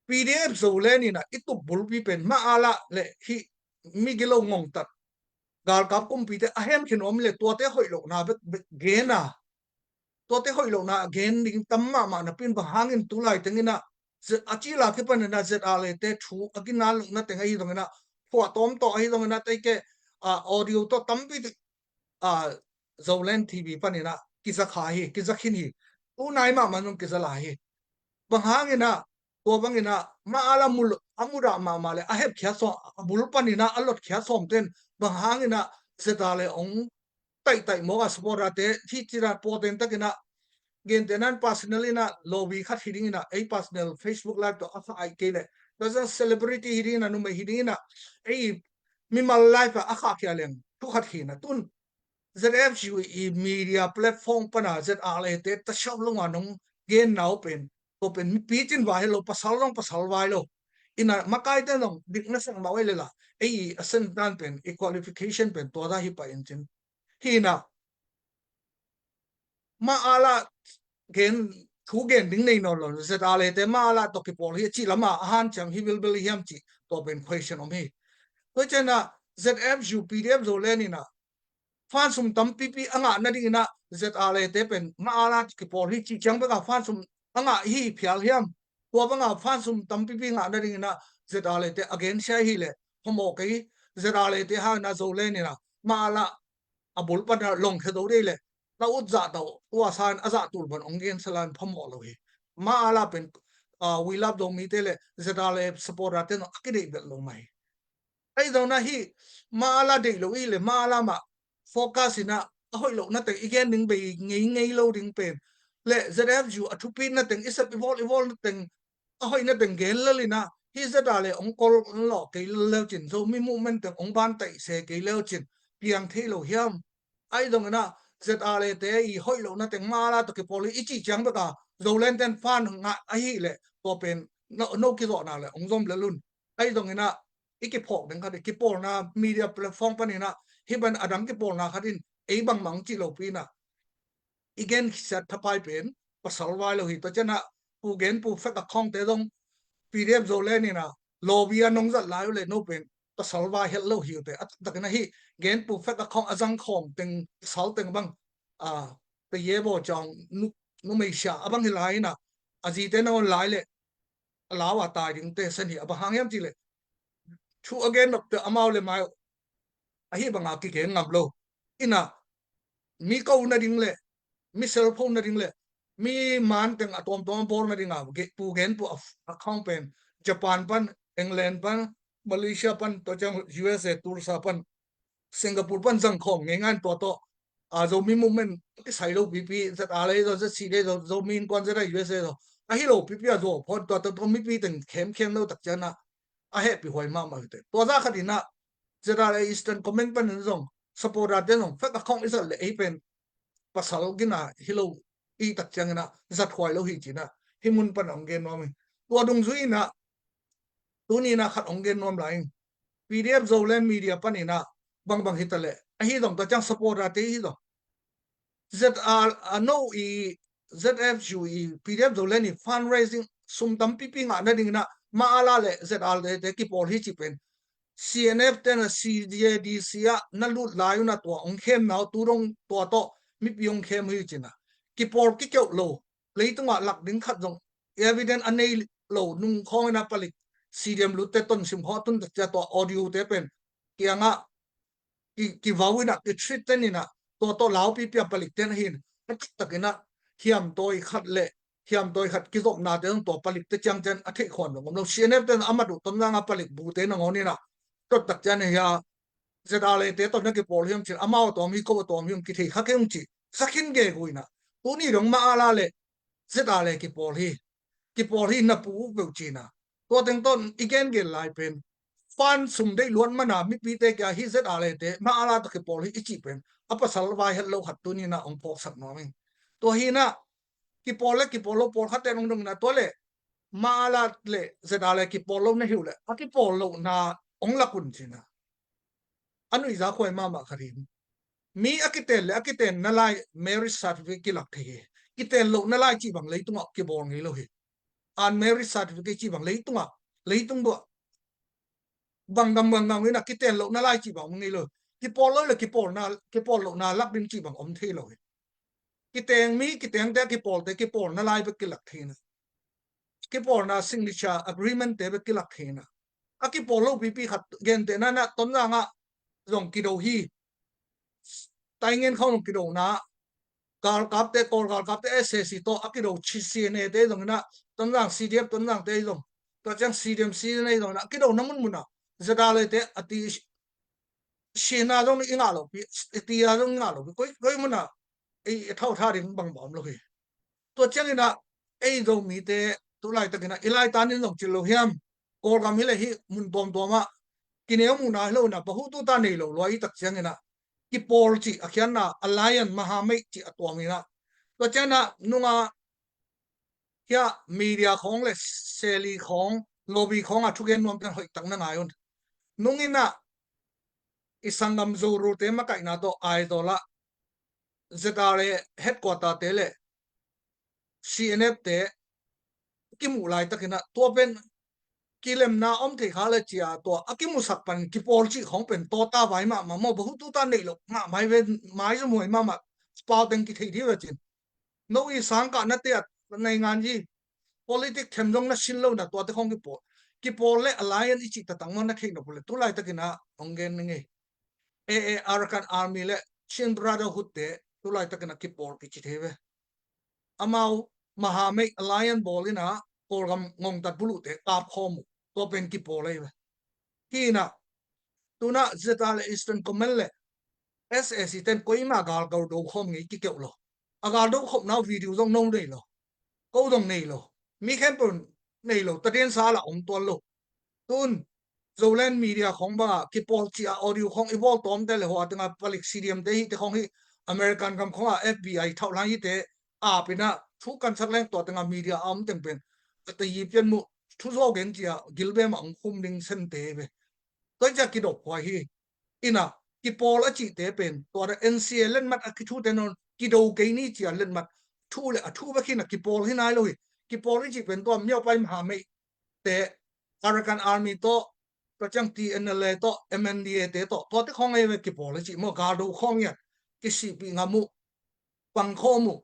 P D F Zoland in ah i tup bulpi pen mah a lah le hih migilo ngongtat, galkap kumpite a hemkhin om le tuate hoih lohna bek, bek gen a, tuate hoih lohna a gen ding tam mahmah napi in, bang hangin tu lai tengin ah Z-, a cila kipanin ah Z R A te thu a ginat lohna teng ahi zongin ah, phuahtawm tawh ahi zongin ah, teike, a, audio tawh tampi, a, Zoland T V panin ah kiza kha hi, kiza khin hi. Tu nai mahmah zong kiza lai hi. Bang hangin ah, tua bangin ah, mah a lah mu lo, a mudah mahmah le a hepkhiat sawm, a bul panin ah a lotkhiat sawmte in bang hangin ah Z R A hong taihtaih mawk a, supporter te hih cina pawten takin ah, gentehna in personal in ah lobby khat hi dingin ah, ei personal Facebook live tawh a kha aih kei leh, tua ciang celebrity hi dingin ah, numei hi dingin ah, ei mimal live ah a khahkhia leng thu khat hi in ah, tun Z F U i media platform pan a Z R A te tasiau lo a nong genna uh pen, tua pen mipi cin vai hi lo, pasal zong pasal vai lo. In ah makaite zong dik na sak mah uh ei le lah, ei a sentan pen, i qualification pen tua za hi pah in cin. Hi in ah, mah a lah gen, thu gen ding nei nawn lo, Z R A te mah a lah tawh kipawl hi a cih lam ah a hanciam hi bilbil hiam cih, tua pen question om hi. Tua ciang ah Z F U, P D F Zoland in ah fan sum tampipi a ngah nadingin ah Z R A te pen mah a lah kipawl hi cih ciang bek a fan sum a ngah hi phial hiam? Tua bang a fan sum tampipi ngah nadingin ah Z R A te a gensia hi leh phamawh kei hi. Z R A te hangin ah Zoland in ah mah a lah a bul pan a lawngkhia zo dei leh, na ut zah tawh tua sa in a zah tul pan hong gensia lai in phamawh lo hi. Mah a lah pen, a, We Love Zomi te le Z R A supporter te zong a kideih belh lo mah hi. Ahi zongin ah hih mah a lah deih lo i hi leh, mah a lah mah focus in ah a hoih lohna teng i gen ding bei ngeingei lo ding pen le Z F U a thupitna teng, i sep i bawl, i bawlna teng, a hoihna teng gen lel in ah, hih Z R A hong kol lawh kei lel le uh cin, Zomi movement teng hong bantaih se kei le uh cin, piang thei lo hiam? Ahi zongin ah Z R A te i hoih lohna teng mah a lah tawh kipawl hi i cih ciang bek a Zoland ten fan ngah ahih leh, tua pen no, no kizawhna le hong zom lel un. Ahi zongin ah i kiphawk ding khat, i kipawlna media platform panin ah hih pan a dang kipawlna khat in ei bangmah hong cih lopi in ah, i gensiat thapai pen pasal vai lo hi. Tua ciang ah Pu Gen Pu Fek a khawngte zong P D F Zoland in ah lobby a nong zat lai uh leh no pen pasal vai het lo hi uh teh. A taktakin ah hih Gen Pu Fek a khawng a zang khawm teng, pasal teng bang, a, Pe Ye Bo Cawng, nu, numei sia a bang hi lai in ah, a zite na on lai leh a lau a tai dingte sen hi. A bang hang hiam cih leh, thu a gen nop teh amau le mai uh ahi banga kigen ngam lo. In ah mi ko nading le, mi selpho nading le, mi man teng a tuamtuam a bawl nading a, Pu Gen Pu a, a khawng pen Japan pan, England pan, Malaysia pan, tua ciang U S A, Tulsa pan, Singapore pan zang khawm ngeingai in, tua tawh, a, Zomi movement kisai lo pipi, Z R A le zaw, Z C D le zaw, Zomi Innkuan Z A U S A le zaw, ahi lo pipi a zaw phot, tua tawh, tua mipi teng khemkhem lo tak ciang ah a hehpih huai mahmah uh teh. Tua zah khat in ah Z R A Eastern Command panin zong supporter te zong Fek a khawng i zat leh ei pen pasal gina hi lo i tak ciangin ah zat huai lo hi ci-in ah hih mun pan hong gen nuam hi. Tua dungzui in ah tuni in ah khat hong gen nuam lai ing. P D F Zoland media panin ah bangbang hi taleh, ahi zong tua ciang supporter te hi zong Z R A no i, Z F U i, P D F Zoland i fundraising sum tampipi ngah nadingin ah mah a lah le Z R A te kipawl hi cih pen C N F ten a C J D C ah na lut lai un ah tua hong khemna uh tu dong tua tawh mipi hong khem hi ci-in ah kipawl kikeuh lo, leitungah lak ding khat zong evidence a nei lo nung khawngin ah palik C D M lutte tonsim khawng a tun tak ciang tua audio te pen kiangah ki, kivau in ah, ki threaten in ah, tua tawh laupipi a palik ten ahi in, a taktakin ah hiamtawi khat le hiamtawi khat kizopnate zong tua palikte ciang ciang a theih khuan zong om lo. C N F ten a mat uh Tonzang a palik bute nangawn in ah, tua tak ciang hi a, ZRA te tawh na kipawl hiam cin, amau a tawm hi, ko a tawm hiam, kithei kha kei ung ci. Sakhin gegu inah. Tuni dong mah ala le ZRA kipawl hi. Kipawl hi na pu uh peuh cina. Tua teng tawh i gen gen lai pen fan sum deih luat mana mipite kia hi ZRA te mah ala tawh kipawl hi i cih pen a pasal vai het lo khat tuni na ong phawksak nuam ing. Tua hi na kipawl le kipawl lo pawlkhat te ong dong ina tua le mah ala le ZRA kipawl lo na hiu le a kipawl lo na ong lak un cina. A nuihza khuai mahmah khat hi. Mi a kiten le a kiten na lai marriage certificate kilak thei hi. Kiten lo na lai cih bang leitungah kibawl ngei lo hi. An marriage certificate cih bang leitungah, leitung buah bang gam bang gam ina kiten lo na lai cih bang om ngei lo hi. Kipawl lo le kipawl na, kipawl lo na lak ding cih bang om thei lo hi. Kiteng mi, kitengte a kipawlte kipawl na lai bek kilak thei na. Kipawlna signature agreement te bek kilak thei na. A kipawl lo pipi khat gente na na Tonzang ah zong kido hi. Taingen khawng zong kido na galkapte, Kawl galkapte SAC tawh a kido CNA te zong ina Tonzang CDF Tonzang te zong tua ciang CDM CNA zong ina kido na munmuna ZRA te a ti sina zong i ngah lo pi, i tia zong i ngah lo pi, koi, koi muna i thau tha ding bang bawm lo hi. Tua ciang ina ei Zomite tu laitak ina i laitan in zong cil lo hiam? Kawlgam hi le hi mun tuamtuam ah kineu muhna hi lo ina pahu tu ta nei lo lua i tak ciang ina kipawl cih a khiatna alliance mahamei cih a tuam ina tua ciang ina nunga hia media khawng le seli khawng lobby khawng a thugen nuam ten hoih tak na ngai un. Nung ina i sanggam Zorute makaihna tawh Aizawl ah ZRA headquarter te le CNF te kimuh laitak ina tua pen kilemna om thei kha le cia tua a kimusak pan kipawl cih khawng pen tawta vai mahmah maw, bahu tuta neih loh mahmah hi ve, mai zumuai mahmah pau teng kithei dih ve cin. No i sangkah na te a naingan hi politic them zong na sin lo na tuate khawng kipawl, kipawl le alliance i cih tatang maw na theih nop uh le tu laitak ina hong gen ning ei. AA Arakan Army le Chin Brotherhood te tu laitak ina kipawl kici thei ve. Amau mahamei alliance bawl ina Kawlgam ngongtat buluhte kap khawm uh tua pen kipawl ei ve. Hi ina tuna ZRA le Eastern Command le SAC ten koima gal gal do khawm ngei kikeuh lo. A gal do khawmna uh video zong no nei lo. Ko zong nei lo. Mi khempeuh nei lo. Taden sa la om tuan lo. Tun Zoland media khawng banga kipawl cih a audio khawng i bawl tawmte le hua tenga palik CDM te hite khawng hi American gam khawng a FBI thauh lang hite ap ina thu kansak leng tua tenga media a om teng pen a ta yi pian muh thu zuau gen cia gilbem a ong khum ding sente ve. Tua cia kidop huai hi. Ina kipawl a cihte pen tua da NCA letmat a kithute nawn kido kei ni cia letmat thu le a thu bek hi na kipawl hi nai lo hi. Kipawl i cih pen tua miaupai mahamei te Arakan Army tawh tua ciang TNLA tawh MNDAA te tawh tuate khawng ei ve kipawl a cih maw, gal do khawng ian kisihpih ngam uh, pang khawm uh.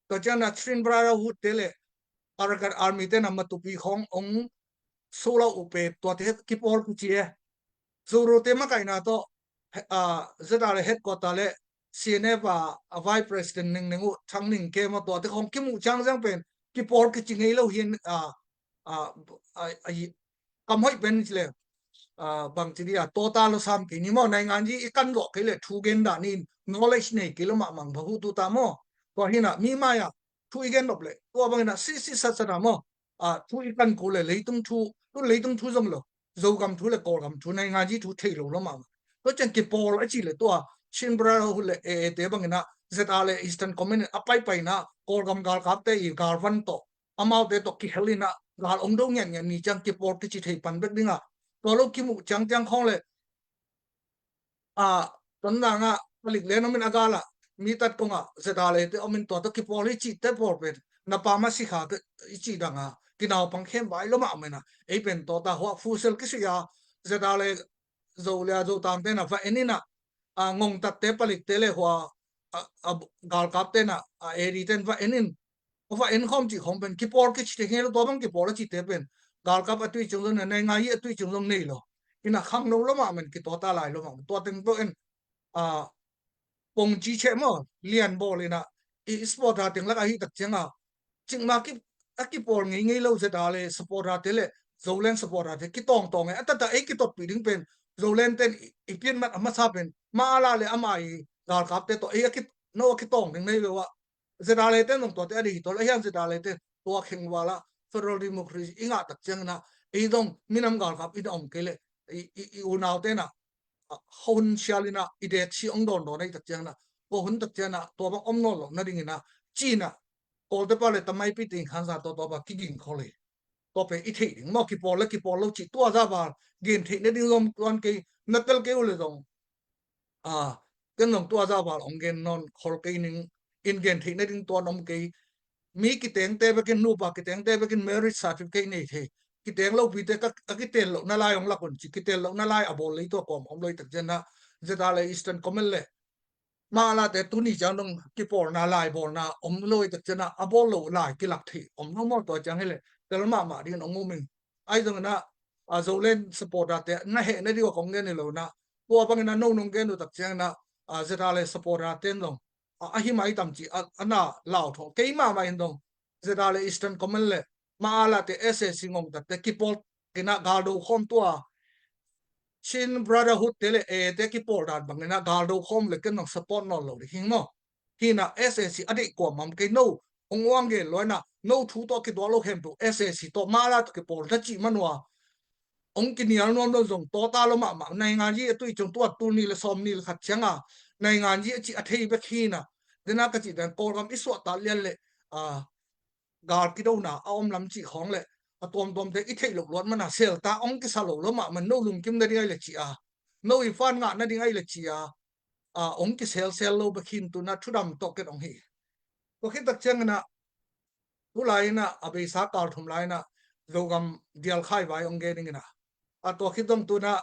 Tua ciang na Chin Brotherhood te le Arakan Army te na matupi khawng ong solo uh pe tuate kipawl kici e. Zorute makaihna tawh ZRA headquarter le CNF a vice president ningneng uh Thang Ning Kem a tuate khawng kimuh ciang ciang pen kipawl kici ngei lo hi. Kam hoih pen ci le bang ci dia tawta lo sam kei ni maw, naingan hi i kan zawh kei le thu gen dah ni, knowledge nei kei lo mahmah bahu tuta maw. Tua hi na mi mai a thu i gen nop le tua bang hi na sisi satsana maw, thu i kan ko le leitung thu, tu leitung thu zong lo, Zogam thu le Kawlgam thu, naingan hi thu thei lo lo mahmah. Tua ciang kipawl a cih le tua Chin Brotherhood le AA te bang hi na ZRA le Eastern Command a paipai na Kawlgam galkapte i galvan tawh amaute tawh kihel ina gal ong do ngianngian ni ciang kipawl kici thei pan bek dinga tua lo kimuh ciangciang khawng le a Tonzang ah palik len om in a gal ah mi tat kong ah ZRA le te om in tua tawh kipawl hi cihte pawl pen na pa ma sikha i cih danga kinaupang khem vai lo mah om ina ei pen tawta huah fusel kisuih a ZRA le Zo le a Zotang tena va en ina a ngongtatte palikte le hua a galkap tena a AD ten va en in a va en khawm cih khawm pen kipawl kici thei ngei lo, tua bang kipawl a cihte pen galkap a tui ciang zong nei, ngai i a tui ciang zong nei lo. Ina khang lo lo mah men kitawta lai lo mah tua teng peuh en a pongci cheh maw lian bawl ina i supporter teng lak ahi tak cianga cikma a kipawl ngeingei lo ZRA le supporter te le Zoland supporter te kitawngtawng e a tata ei kitotpih ding pen Zoland ten i, i pian mat a masa pen, Mala le ama i galkapte tawh ei a ki, no a kitawng ding nei ve uh a. ZRA le ten zong tuate a deih hi tual a hian ZRA le ten tua kheng vala federal democracy i ngah tak ciangin ah ei zong minam galkap i na om kei leh i, i, i unau ten ah, ah, hun sial in ah i det si ong dawn dawn a i tak ciangin ah tua hun tak ciangin ah tua bang om nawn lo nadingin ah Chin ah Kawlte pa le tamai pi ting khansa tua tua bang kiging khol hi. Tua pen i theih ding maw, kipawl le kipawl lo cih tua za val gen theih nading zom tuan kei, na tel kei uh le zong a, ken zong tua za val ong gen nawn khol kei ning, in gen theih nading tuan om kei. Mi kitengte bekin, nupa kitengte bekin marriage certificate nei thei. Kiteng lopite ka, a kitel lohna lai ong lak un ci, kitel lohna lai a bawl lei tua kawm om lo i tak ciangin ah ZRA le Eastern Command le Mala te tuni ciang dong kipawlna lai bawlna om lo i tak ciangin ah a bawl lo lai kilak theih om lo maw, tua ciang hi le tel mahmah dingin ong um ing. Ahi zongin ah, a, Zoland supporter te na heh nading a kong gen hi lo in ah tua bangin ah no nong gen uh tak ciangin ah, a, ZRA le supporter ten zong a, a hi mai tam ci a, a na lau thaw kei mahmah in dong ZRA le Eastern Command le Mala te SAC ngongtatte kipawl in ah galdo khawm tua Chin Brotherhood te le e te kipawl dan bangin ah galdo khawm le ken nong support nawn lo ding hi maw. Hi in ah SAC a deih kuamah kei, no ong uang gen lo in ah no thu tawh kituak lo khempeuh SAC tawh Mala tawh kipawl na cih manua ong kinial nuam lo zong tawta lo mahmah. Naingan yi a tui cung tua tul nih le sawm nih le khat cianga naingan yi a cih a thei bek hi in ah, dena ka cih dan Kawlgam i suahtak lian le, a, gal kidona a om lam cih khawng le a tuamtuamte i theih loh luat mana selta ong kisa lo lo mahmah, no lungkim nading ahi le ci a, no i fan ngah nading ahi le ci a, a, ong kiselsel lo bek hi in tuna thudam tawh ken ong hi. Tua khit tak ciangin ah tulai in ah a beisa kal thum lai in ah Zogam dialkhai vai ong gen ing in ah, a, tua khit zong tuna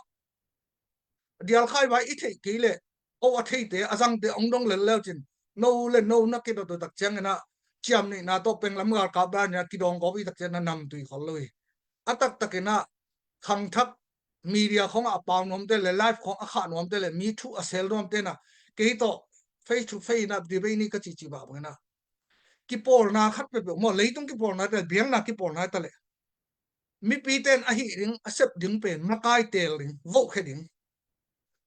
dialkhai vai i theih kei le ko a theite a zangte ong dong lel leu cin no le no na kidot uh tak ciangin ah ciam neihna tawh penglam galkap dan in ah kidawng gawp i tak ciangin ah namtui khol lo hi. A taktakin ah khangthak media khawngah a pau nuamte le live khawng a khah nuamte le mi thu a sel nuamte in ah kei tawh face to face in ah debate ni ka cihcih bah bangin ah kipawlna khat peuhpeuh maw, leitung kipawlna ta le biakna kipawlna ta le mipi ten a hih ding a sep ding pen makai teel ding, vohkhe ding.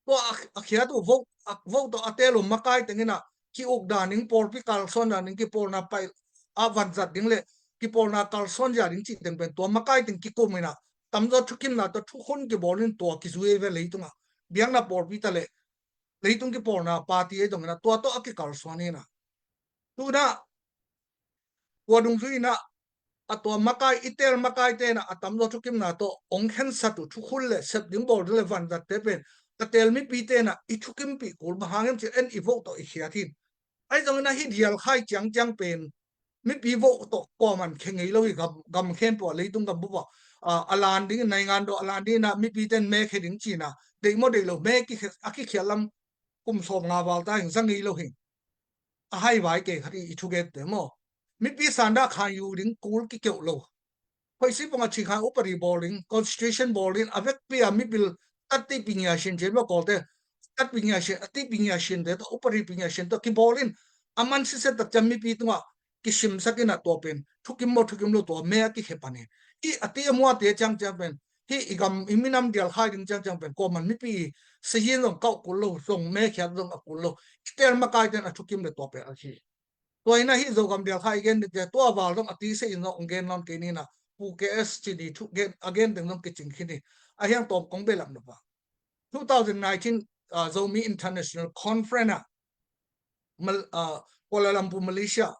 Tua a, a khiat uh voh, a voh tawh a teel uh makai tengin ah ki-uk dan ding, pawlpi kalsuan dan ding, kipawlna paih a vanzat ding le kipawlna kalsuan zia ding cih teng pen tua makai teng kikum in ah tamzaw thukimna tawh thukhun kibawl in tua kizui ve leitungah. Biakna pawlpi ta le leitung kipawlna party ei dongin ah tua tawh a kikalsuan in ah. Tuna tua dungzui in ah a tua makai, i teel makai te in ah a tamzaw thukimna tawh ong khensat uh thukhun le sep ding bawl ding le vanzatte pen a teel mipi te in ah i thukimpih kul bang hang hiam cih en i voh tawh i khiat hi. Ahi zongin ah hih dialkhai ciangciang pen mipi voh tawh kuaman khe ngei lo hi. Gam, gam khempeuh ah, leitung gam bup ah, a, a lan ding, naingan dawh a lan ding in ah mipi ten me khe ding ci in ah deih maw deih lo me kikhe, a kikhiat lam kum sawm nga val ta hing za ngei lo hi. A hai vai kei khat i, i thugente maw, mipi sanda khan yu ding kul kikeuh lo. Khoisi panga chikhan upadi bawl ding, constitution bawl ding, a vekpi a mipi tat ti pingia shin cin maw Kawlte, tat pingia shin, a ti pingia shinte tawh, upadi pingia shin tawh kibawl in a man sitset tak ciang mipi tungah kisimsak in ah tua pen thukim maw thukim lo tua me a kikhe pan hi. I a ti a muate ciangciang pen hih i gam i minam dialkhai ding ciangciang pen kuaman mipi i sayin zong kauh kul lo, zong mekhiat zong a kul lo. I teel makai ten a thukim le tua pen a hi. Tua in ah hih Zogam dialkhai i gen dingte tua val zong a ti se in zong ong gen nawn kei ni in ah Pu K S Chin i thu gen, a gen teng zong kicing khin hi. A hiang tawm kong behlap nop a two thousand nineteen, ah, Zomi International Conference ah Mal-, ah, Kuala Lumpur, Malaysia,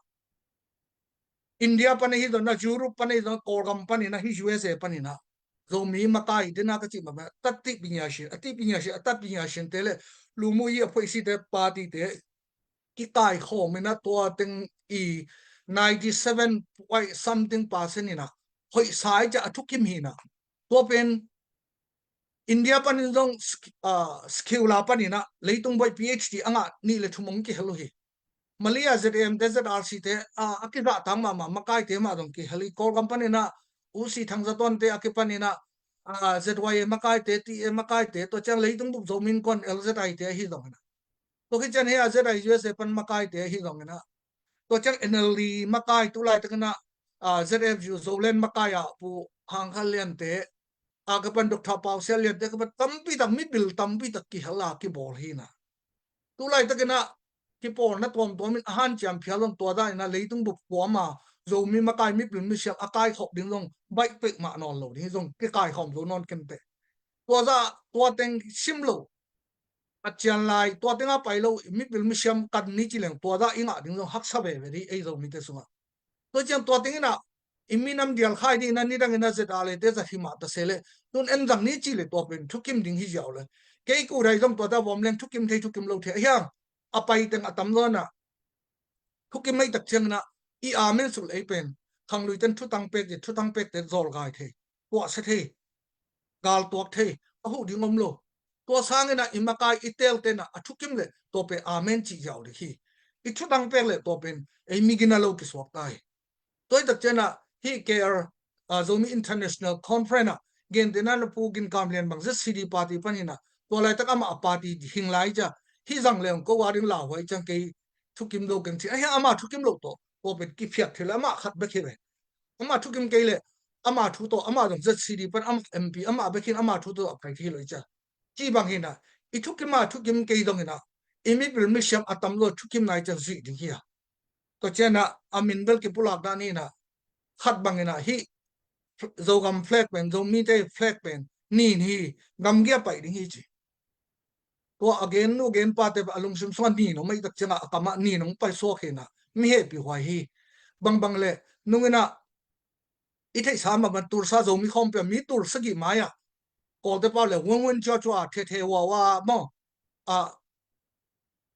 India pan ahi zongin ah, Europe pan ahi zongin ah, Kawlgam panin ah, hih U S A panin ah Zomi makai dena ka cih mah mah, tat ti pingia shin, a ti pingia shin, a tat pingia shinte le lumu i a phoihsite, partyte kikai khawm in ah tua teng i ninety seven point something percent in ah hoihsa i ciah a thukim hi in ah. Tua pen India panin zong sk-, ah, skill a panin ah leitung bawi P H D a ngah nih le thum ong kihel uh hi. Malaysia Z A M te, Z R C te, ah, a kizahtak mahmah makaite mah zong kihel hi. Kawlgam panin ah U C Thangzatuan te a kipanin ah, ah, Z Y A makaite, T A makaite, tua ciang leitung bup Zomi Innkuan, L Z I te ahi zongin ah, tua khit ciang hi a Z I U S A pan makaite ahi zongin ah, tua ciang N L D makai tu laitakin ah, ah, Z F U Zoland makai ah Pu Hang Khan Lian te, a ka pan Doctor Pau Sial Lian te ka pan tampi tak, mipil tampi tak kihel a kibawl hi na. Tu laitak in ah kipawlna tuamtuam in a hanciam phial zong tua dan in ah leitung bup kuama Zomi makai mipil misiam a kaikhawm ding zong baih pek mah nawn lo ding zong kikaikhawm zo nawn kei te. Tua zah tua teng sim lo a cian lai, tua teng a pai lo mipil misiam kan ni ci leng tua zah i ngah ding zong haksa veve ding ei Zomite sungah. Tua ciang tua teng in ah i minam dial khai ding in ah nidang in ah ZRA le te zat hi mah ta se le tun en zang ni ci le tua pen thukim ding hi ziau le. Kei ku dai zong tua ta vom leng thukim thei thukim lo thei a hiang a pai teng a tam zaw in ah thukim mai tak ciang in ah i amen suk le ei pen khanglui ten thutang pek, thutang pek te zawl gai thei, kuahsia thei, gal tuak thei, a huh ding om lo. Tua sang in ah i makai i tel ten ah a thukim le tua pen amen ci ziau ding hi. I thutang pek le tua pen ei mi gina lo kisuak ta hi. Tua hi tak ciang ah hih K R, ah, Zomi International Conference ah gentehna na Pu Gin Kam Lian bang ZCD party pan hi na, tua laitak amah a party hing lai ciang hih zang leng ko a ding lauhuai ciang kei thukim lo keng ci. A hiang ama thukim lo tawh tua pen kiphiat thei le ama khat bek hi ve. Ama thukim kei le ama thu tawh ama zong ZCD pan ama MP ama bek hin ama thu tawh a pai thei lo i ciang. Ci bang hi na, i thukim a thukim kei zong hi na, i mipil misiam a tam lo thukim nai ciang zuih ding hi a. Tua ciang ah a min bel kipulak dan hi na, khat bang hi na hih Zogam flag pen, Zomite flag pen nin hi, gamgi a pai ding hi ci. Tua a gen nu gen pate a lungsim sungah nin om mai tak ciang ah a kam ah nin hong pai suak hi na, mi hehpih huai hi. Bangbang le nung in ah i theihsa mah bang tulsa Zomi khawmpi ah mi tul sagih mai ah Kawlte pau le wun wun cia cia the the wa wa maw, a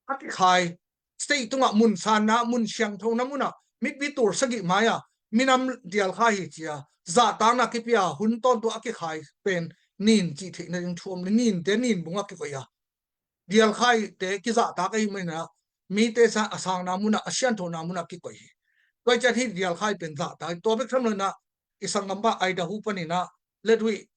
a kikhai, state tungah mun sanna, mun siangthona munah mipi tul sagih mai-ah minam dialkhai hi cia zahtakna kipia hun tawntung a kikhai pen nin cih theihna ding thu om le ninte nin bungah kikoih a, dialkhaite kizahtak ahi maninah mite sa a sangna munah a sianthona munah kikoih hi. Tua ciat hi dialkhai pen zahtak hi. Tua bek tham loinah i sanggampa Idaho paninah Lethwei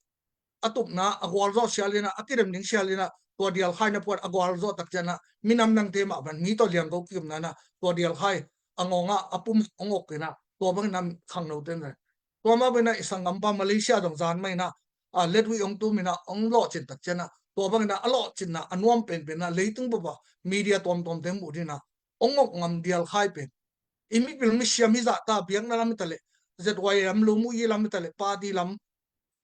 a tupna a gualzawh sialinah a kidem ding sialinah tua dialkhaina puan a gualzawh tak cianah minam nangte mah ban mi tawh liangko kikimnanah tua dialkhai a ngawngah a pum a ngawkinah tua bangin a khangnote na tua mah banah i sanggampa Malaysia dong zan mahinah a Lethwei ong tuminah ong lawhcin tak cianah tua banginah a lawhcinna a nuam penpenah leitung baba media tuamtuamte muh dinah ong ngawk ngam dialkhai pen i mipil misiam hi zahta biakna lam hi taleh Z Y lam lumuyi lam hi taleh party lam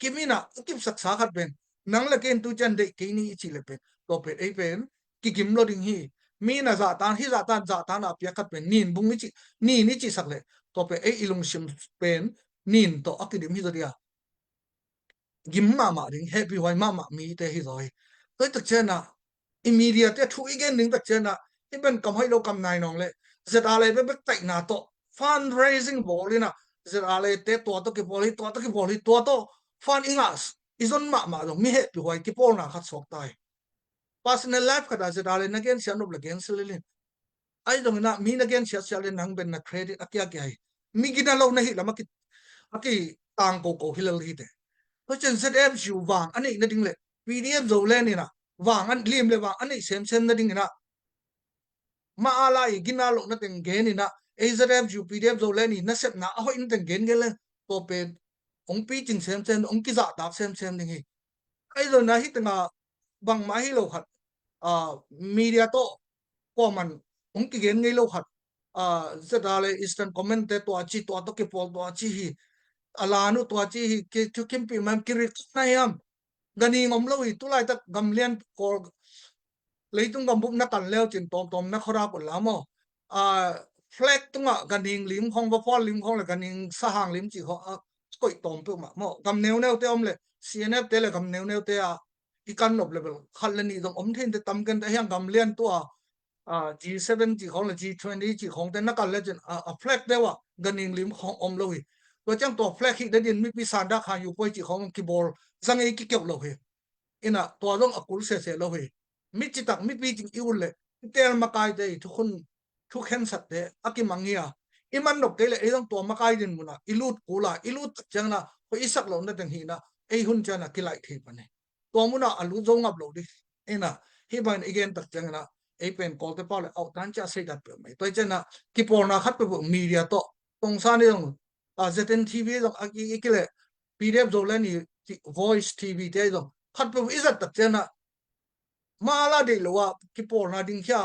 kiminah a kipsaksa khat pen nang le ken tu cian deih kei ni i cih le pen tua pen ei pen kikim lo ding hi. Mi na zahtan hi zahtan zahtan a piak khat pen nin bung i cih nin i cihsak le tua pen ei i lungsim pen nin tawh a kidim hi zaw dia. Gim mahmah ding hehpih huai mahmah mite hi zaw hi. Tua hi tak cianah i media te thu i gen ding tak cianah i pen kam hoih lo kam nai nawng le ZRA le bekbek taihna tawh fundraising bawl inah ZRA le te tua tawh kipawl hi tua tawh kipawl hi tua tawh fund i ngah i zon mahmah zong mi hehpih huai kipawlna khat suak ta hi. Personal life khatah ZRA le na gensiat nop le gensia lel in ahi zonginah mi na gensiat siat le nang pen na credit a kia kia hi. Mi gina lo na hih lam a kitang koko hi lel hi te. Tua cian ZFU vang a neih nading le PDF Zoland inah vang a lim le vang a neih semsem nadinginah ma a lai gina lo na teng geninah ei ZFU PDF Zoland i nasepna a hoih na teng gen gen le tua pen ong picing semsem ong kizahtak semsem ding hi. Ahi zonah hih tengah bangmah hi lo khat media tawh kuaman ong kigen ngei lo khat ZRA le Eastern Command te tua ci tua tawh kipawl tua ci hi. A lanu tua ci hi ki thukimpih man kirik na hiam? Ganing om lo hi. Tulaitak gamlian kawl leitung gambup na kan leucin tawmtawm na khawrak un la maw? A flag tungah ganing lim khawng, vapual lim khawng le ganing sahang lim cih khawng a koih tawm peuhmah maw? Gam neuneute om le CNF te le gam neuneute a i kan nop le bel khat le nih zong om theinte tam kente a hiang gamlian tua a G seven cih khawng le G twenty cih khawngte na kan lecin a flag deuh ah ganing lim khawng om lo hi. Tua ciang tua flag hih nadin mipi sandak khan yu puai cih khawng kibawl zangei kikeuh lo hi. Inah tua zong a kul sese lo hi. Mi citak mipi cing i ut le i tel makaite i thukhun thukhensatte a kimang hi a i man nopte le ei zong tua makai din munah i lut kula i lut tak ciangna hoih i sak lohna teng hihna ei hun ciana kilaih thei pan hi. Tua munah a lut zo ngap lo dih. Inah hih bangin i gen tak cianginah ei pen kawlte pau le auhtan cia seidat peuh mai tua cianah kipawlna khat peuh media tawh tongsa ni zong ZNTV zong a ki i kileh PDF Zoland i Voice T V te ahi zong khatpeuh i zat tak ciangin ah mala deih lo ah kipawlna ding khia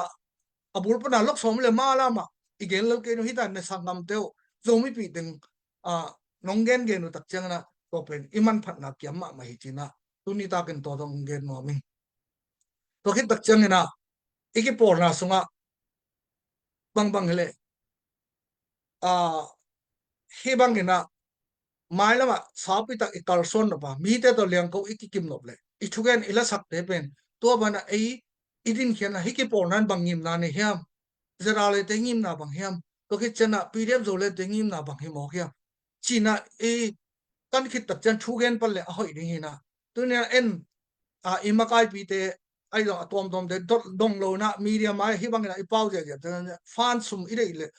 a bul pana lok sawm le mala mah i gen lel kei nu hi ta na sanggamte uh Zomipih teng nong gengen uh tak ciangin ah tua pen i manphatna kiam mahmah hi ci-in ah tuni takin tua zong gen nuam ing. Tua khit tak ciangin ah i kipawlna sungah bangbang hileh hih bangin ah mailamah saupi tak i kalsuan nop a mite tawh liangko i kikim nop leh i thugen i lasakte pen tua banah ei i dinkhiatna hih kipawlna in bang ngimna nei hiam? ZRA le te ngimna bang hiam? Tua khit ciangin ah PDF Zoland te ngimna bang hi mawk hiam? Ci-in ah i kan khit tak ciang thugen pan le a hoih ding hi-in ah tuni-in ah en i makaipite ahi zong a tuamtuamte dong lo-in ah media mai hih bangin ah i pau ziahziah fan sum i deih leh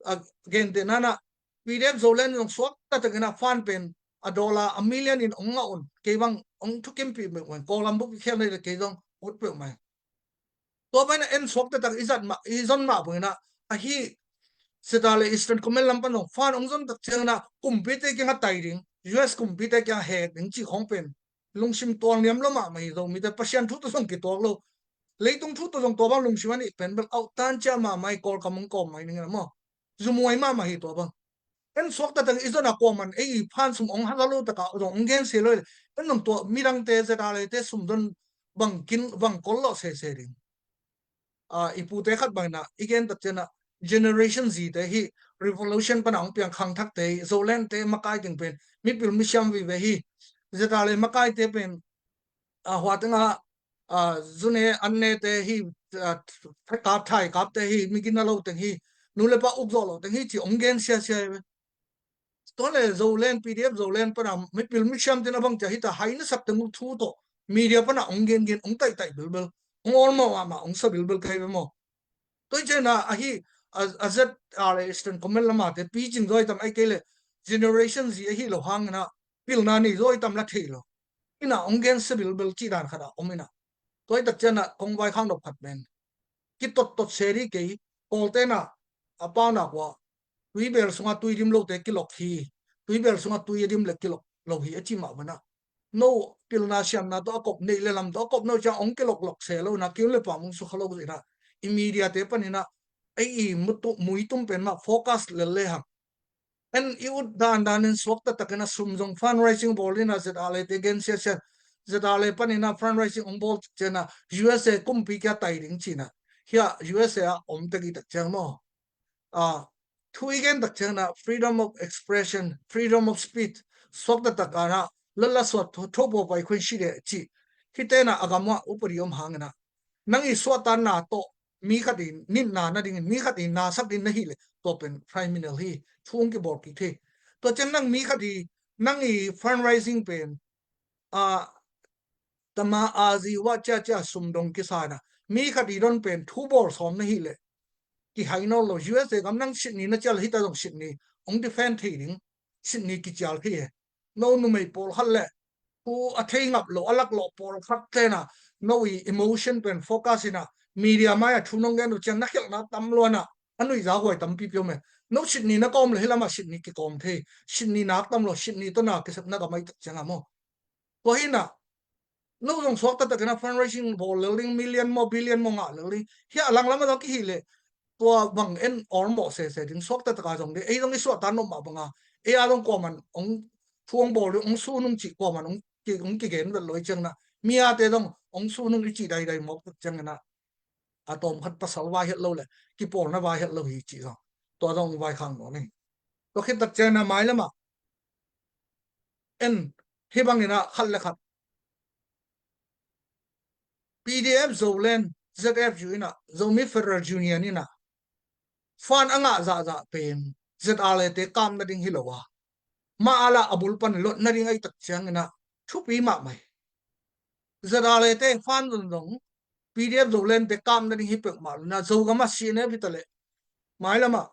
a gentehna-in ah PDF Zoland zong suakta takin ah fan pen a dollar a million in ong ngah un kei bang ong thukimpih meuh mai Kawlgam buk i khial nei le kei zong ut peuh mai. Tua pen ah en suakta tak i zat mah i zon mah bangin ah ahi ZRA le Eastern Command lam pan zong fan ong zon tak ciangin ah kumpite kiangah tai ding US kumpite kiangah hek ding cih khawng pen lungsim tualniam lo mahmah hi. Zomite Pasian thu tawh zong kituak lo leitung thu tawh zong tua bang lungsim a nih pen bel auh tan ciah mahmah hi. Kawlkam ong kawm mai ning in ah maw zumuai mahmah hi tua bang. En suakta tak i zon a kuaman ei i fan sum ong hata lo tak a zong ong gensia lo hi leh en zong tua midangte ZRA le te sum zon bang kin bang kol lawh sese ding. I pute khat bangin ah i gen tak ciangin ah Generation Z te hih revolution pana ong piang khangthakte hih Zoland te makai teng pen mipil misiam vive hi. ZRA le makaite pen a hua tengah zune an nete hih kap thai kapte hih migina lo teng hih nu le pa ukzawh lo teng hih ci ong gen siasia hi ve. Tua le Zoland PDF Zoland pana mipil misiam ten a bang cia hita hai na sak teng uh thu tawh media pana ong gengen ong taihtaih bilbil ong awlmawh mahmah ong sa bilbil kai ve maw? Tua hi ciangin ah ahi a ZRA le Eastern Command lamate picing zaw hi tam ai kei le Generation Z ahi lo hangin ah pilna nei zaw hi tam la thei lo. Ina ong gensia bilbil cih dan khat ah om ina. Tua hi tak ciangin ah kong vaikhak nop khat pen kitottot se dih kei. Kawlte na a paunak uh ah tuibel sungah tui dim lote kilok hi. Tuibel sungah tui a dim le kilok lo hi a ci mah bana no pilna siamna tawh a kop neih le lam tawh a kop no ciang ong kilok lok se lo na kiun le pam ong sukha lo zina i media te panina ei i muitum pen mah focus lel le hang. En i ut dandan in suakta takin a sum zong fundraising bawl in a ZRA le te gen siasia ZRA le panin a fundraising ong bawl cian a USA kumpi kia tai ding cina hia USA a om tagi tak ciang maw? A thu i gen tak ciang na freedom of expression, freedom of speech suakta tak ana lala suat tho po pai khun si de ci. Hi tena a gam a upadi om hangin a nang i suahtanna tawh mi khat i nitna nadingin mi khat i nasak ding na hih leh tua pen criminal hi. Thu ong kibawl kik thei. Tua ciang nang mi khat i nang i fundraising pen a tama a zi wah ciacia sum dong kisa na mi khat i don pen thu bawl sawm na hih leh kihai nawn lo. USA gam nang Sydney na cial hita zong Sydney ong defend thei ding. Sydney kicial thei he. No numei pawlkhat le thu a thei ngap lo a lak lawh pawlkhat tena no i emotion pen focus ina media mai a thu nong gen uh ciang na khelhna tam luana a nuihza huai tampi piom e. No Sydney na kawm le hilama Sydney kikawm thei. Sydney nak tam lo Sydney tawna kisepna ka mai tak cianga maw? Tua hina no zong suakta takina fundraising bawl lel ding million maw billion maw ngah lel ding hia a langlama zong kihih leh tua bang en awlmawh sese ding suakta taka zong ding ei zong i suahta nop mah banga ei a zong kuaman ong thu ong bawl ding ong su nung cih kuaman ong kigen vet lo i ciangna mi ate zong ong su nung i cih daidai mawk tak ciangina a tawm khat pasal vai het lo le kipawlna vai het lo hi cih zong tua zong vai khang nuam hi. Tua khit tak ciangna mai lama en hi bangina khat le khat PDF Zoland ZFU ina Zomi Federal Union ina fan a ngah zahzah pen ZRA le te kam nading hi lo a ma ala a bul pan lot nading ai tak ciangina thupi mahmai. ZRA le te fan zong zong PDF Zoland te kam nading hi pek mah luna Zogama CNF hi ta le mai lama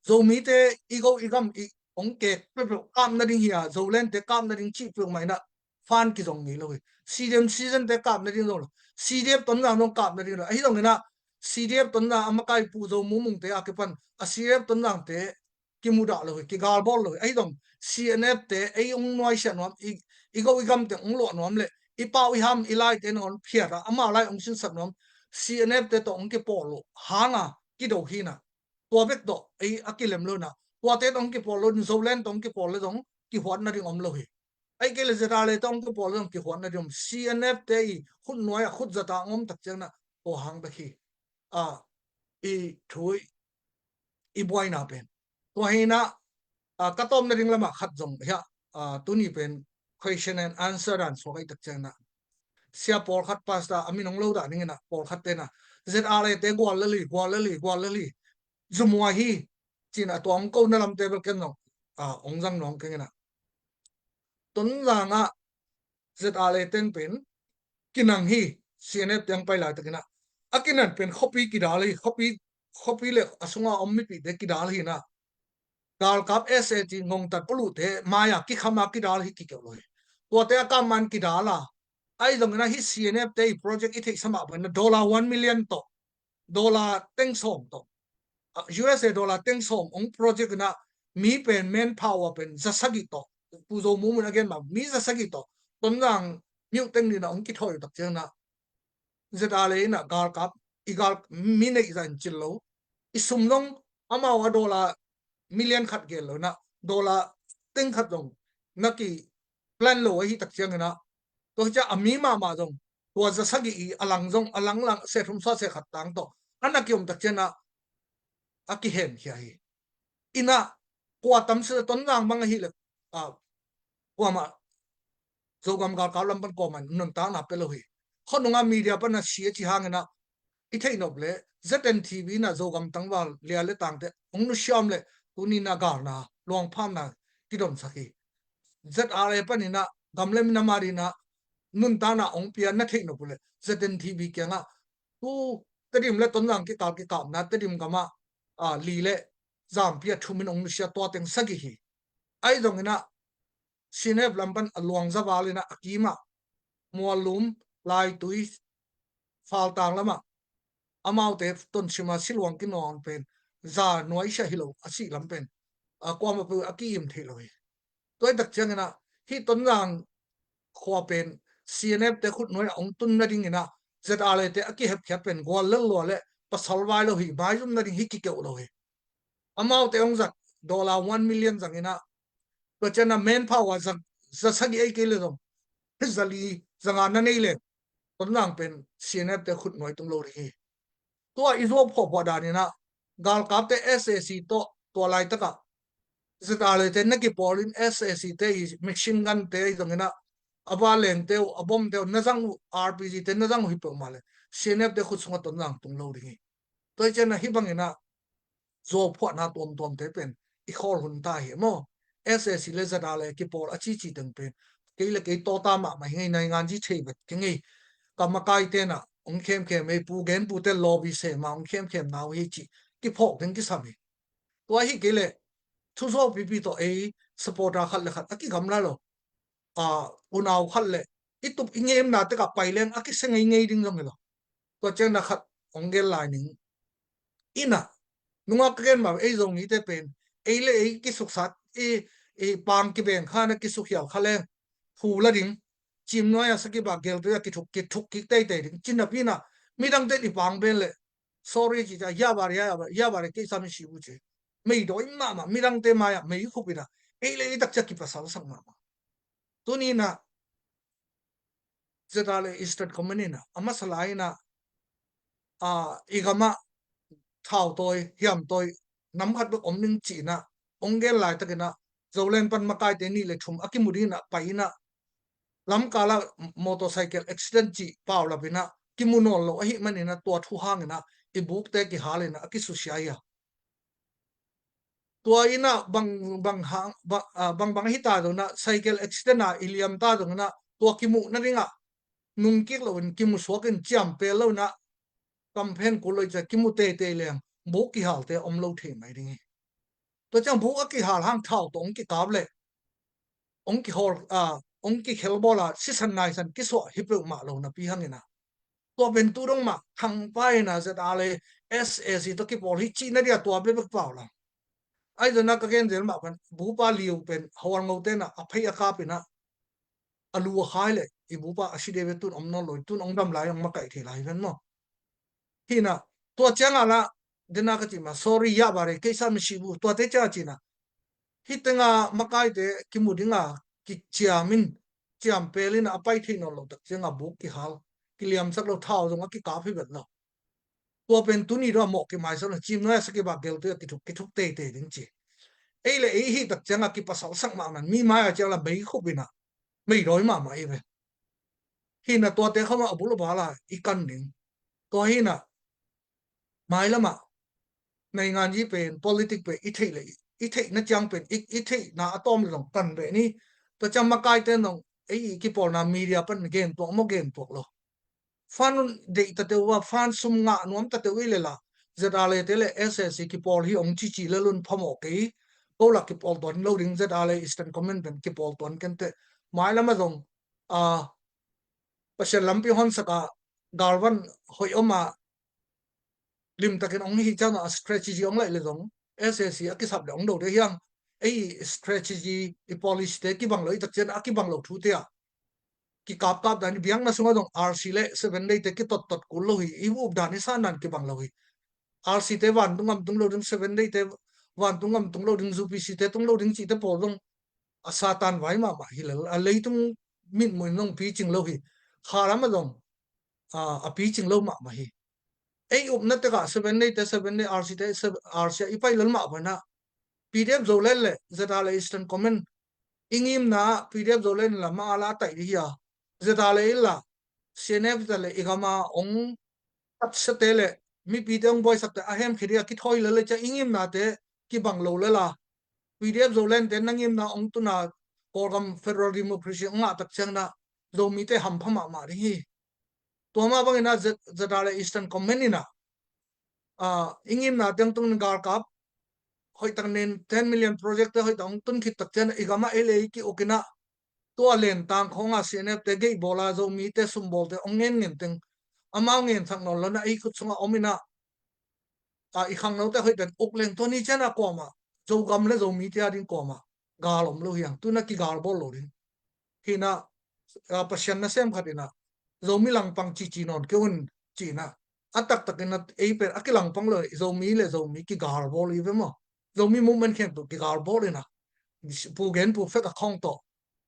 Zomite i go i gam i ong kek peuhpeuh kap nading hi a Zoland te kap nading cih peuhmah ina fan kizong ngei lo hi. CDM season te kap nading zong lo CDF Tonzang zong kap nading lo ahi zong ina CDF Tonzang a makai pu Zo mumungte a kipan a CDF Tonzangte kimudah lo hi, kigalbawl lo hi. Ahi zong C N F te ei hong nuaisiah nuam, i, i go i gam teng hong luah nuam le i pau i ham i lai te nangawn phiat a ama lai hong sinsak nuam, C N F te tawh hong kipawl lo hanga kido hi na. Tua bek tawh ei a kilem lo na. Tuate tawh hong kipawl lo, Zoland tawh hong kipawl le zong kihuatna ding om lo hi. Ei kei le Z R A te hong kipawl le zong kihuatna ding om. C N F te i khut nuai a khut zata hong om tak ciang na, tua hang bek hi. A, i thu i buaina pen. Tua hi na, a, ka tawpna ding lamah khat zong hi a, a, tuni pen question and answer dan suak ei tak ciang na. Sia pawlkhat pastor a min hong lo dah ding hi na, pawlkhat te na. Z R A te gual lel hi, gual lel hi, gual lel hi. Zumua hi, cin a tua hong kona lamte bel ken zong, a, hong zang nuam keng hi na. Tonzang ah Z R A ten pen kinang hi, C N F te hong pai laitakin ah. A kinan pen khuapi kidal hi, khuapi, khuapi le a sunga om mipite kidal hi na. Galkap S A T ngongtat pulute mai-a kikhama kidal hi kikeuh lo hi. Tuate a kamman kidal a. Ahi zongin ah hih C N F te i project i theihsa mah bangin ah dollar one million tawh, dollar teng sawm tawh, a, U S A dollar teng sawm hong project in ah mi pen manpower pen za sagih tawh, Pu Zo Mung Mun a gen mah mi za sagih tawh Tonzang miuh teng ni na hong kithawi uh tak ciang na, Z R A in ah galkap, i gal mi neih zah in cil lo, i sum zong amau a dollar million khat gel lo na, dollar teng khat zong na ki plan lo ahi tak ciangin ah, tua hi ciah a mi mahmah zong tua za sagih i a lang zong a langlang se thum sa se khat tang tawh a na kiom tak ciangin ah a kihen khia hi. Ina kua tam si Tonzang bang ahi le, a, kuamah Zogam galkap lam pan kuamah nuntakna pe lo hi. Khonunga media pan a si a ci hangin ah i theih nop le Z N T V na Zogam tangval lia le tangte hong nusia om le tuni na galna luangphamna kidonsak hi. Z R A panin ah gam le minam adingin ah nuntakna hong pia na theih nop uh le Z N T V kiangah tu Tedim le Tonzang kikal kikapna Tedim gamah, a, li le zampi a thumin hong nusia tua teng sagih hi. Ahi zongin ah C N F lam pan a luangza val in ah a kimah Muallum, Laitui, Faltang lamah amaute Tonsima siluang kinawn pen za nuaisiah hi lo a sih lam pen, a, kuamah peuh a ki-im thei lo hi. Tua hi tak ciangin ah hih Tonzang khua pen C N F te khut nuai a hong tun nadingin ah Z R A te a kihepkhiat pen gual lel lua le pasal vai lo hi, maizum nading hi kikeuh lo hi. Amaute hong zat dollar one million zangin ah, tua ciangin ah manpower za, za sagih ei kei le zong za li za nga na nei le Tonzang pen C N F te khut nuai tung lo ding hi. Tua i zuau phuahphuah danin ah galkapte S A C tawh tua laitakah Z R A te na kipawlin S A C te i machine gun te i zongin ah a vanlengte uh, a bomte uh na zang uh, R P G te na zang uh hi peuhmah le C N F te khut sungah Tonzang tung lo ding hi. Tua hi ciangin ah hih bangin ah zuau phuahna tuamtuamte pen i khawl hun ta hi maw? S A C le Z R A le kipawl a cici teng pen kei le kei tawta mahmah hi ngei, naingan zi thei vet kei ngei. Ka makaite na hong khemkhem ei, pu gen pute lawbi sema hong khemkhem na uh hi cih kiphawk ding kisam hi. Tua hi kei le thuzuau pipi tawh ei supporter khat le khat a kigamla lo, a, unau khat le i tup i ngemna tekah pai leng a kisia ngeingei ding zong hi lo. Tua ciangin ah khat hong gen lai ning. Ina nungak ka gen mah ei Zomite pen ei le ei kisuksat i, i pang kibeng kha na kisukhial kha leng phu la ding, cim nuai a sakibak gel tua kithuk, kithuk kik teitei ding. Cinapina midangte i pang ben le sorry ci ca, ya bari, ya bari, ya bari kei sami si bu ci. Mei dawi mahmah midangte mai-ah mei khupina ei le ei takcia kipasal sak mahmah. Tuni na Z R A le Eastern Command ina a masa lai ina, a, i gamah thau tawi hiam tawi nam khat bek om ning cihna hong gen laitakina Zoland pan makaite nih le thum a kimu dingina pai ina lamkala motorcycle accident cih paulap ina kimu nawn lo ahi manina tua thu hangina i bukte kihal ina a kisusia hi a. Tua ina bang, bang hang, bang, ah, bang, bang hita dona cycle accident a i liam ta dona tua kimuh nadinga nungkik lo in kimusuak in ciam pel lo ina kamphen kul lo i cia kimu teitei leng buk kihalte om lo thei mai ding hi. Tua ciang buk a kihal hang thau tawh hong kikap le hong kihol, ah, hong kikhel bawl a sisan naisan kisuah hi peuhmah lo napi hangina tua pen tu dong mah thangpai ina Z R A le S A C tawh kipawl hi cihna dia tua bebek pau lo. Ahi zongin ah ka gen zel mah pen bupa liu pen Hualngo te in ah a phei a kap in ah a lu a khai leh i bupa a si de ve, tun om nawn lo hi, tun hong dam lai hong makaih thei lai hi ven maw. Hi in ah tua ciangah lah dena ka cih mah sorry yah bare keisa mi si bu tuate ciang a ci in ah hih tengah makaite kimu ding a kiciam in ciam pel in ah a pai thei nawn lo tak ciangah buk kihal, kiliamsak lo, thau zong a kikap hi vet lo. Tua pen tuni dong a mawh kimaisak lo, cim nuai a sa kibak gel tui a kithuk, kithuk teitei ding ci. Ei le ei hih tak ciangah kipasalsak mahmah, mi mai a ciang lah mei khup in ah mei dawi mahmah hi ve. Hi in ah tuate khawm ah a bul a bal a i kan ding. Tua hi in ah mailam ah nainganzi pen, politic pen i theih le i theihna ciang pen i, i theihna a tawm le zong kan ve ni. Tua ciang makaite zong ei i kipawlna media pan gen tuak maw, gen tuak lo. Fund deih tate uh a, fund sum ngah nuam tate uh i le lah ZRA te le SAC kipawl hi hong cici le lun phamawh kei. Ko lah kipawl tuan lo ding, ZRA Eastern Command pen kipawl tuan kenteh. Mailam ah zong a, Pasian lampi honsak a galvan hoih om a limtakin hong hi ciang a strategy hong laih le zong SAC a kisap le hong do de hiang. Ei strategy, i policy te kibang lo i tak ciang a kibang lo thu te ah kikapkap dan i biakna sungah zong RC le Seven Day te kitottot kul lo hi. I updan i san dan kibang lo hi. RC te vantung gam tung lo ding, Seven Day te vantung gam tung lo ding, UPC te tung lo ding cihte pawl zong a Satan vai mahmah hi lel, a leitung mitmuh in zong picing lo hi. Kha lam ah zong a, a picing lo mahmah hi. Ei upna tekah Seven Day te, Seven Day, RC te, RC ah i pai lel mah bang in ah PDF Zoland le ZRA Eastern Command i ngimna ah PDF Zoland lam ah a la taih ding hi a, ZRA in lah CNF te le i gam a hong tatsia te le mipite hong buaisak te a hemkhia ding a kithawi lel le ciang i ngimnate kibang lo lel a, PDF Zoland te na ngimna hong tun a Kawlgam Federal Democracy hong ngah tak ciang in ah Zomite hampha mahmah ding hi. Tua mah bang in ah Z-, ZRA Eastern Command in ah, a, i ngimnate hong tun galkap hoih tak nen, ten million project te hoih tak hong tun khit tak ciang in ah i gam ah ei le ei ki-uk in ah tua lentang khawng a CNF te geih bawl a, Zomite sum bawl te hong ngen ngen teng amau ngensak nawn lo in ah ei khut sungah om in ah, a, i khangnote hoih tak uk leng tua ni ciang in ah kuamah Zogam le Zomite a ding kuamah gal om lo hiang, tu in ah kigal bawl lo ding. Hi in ah, a, Pasian nasem khat in ah Zomi langpang cici nawn kei un ci in ah, a taktak in ah ei pen a kilangpang lo, Zomi le Zomi kigal bawl hi ve maw. Zomi movement khempeuh kigal bawl in ah, Pu Gen Pu Fek a khawng tawh,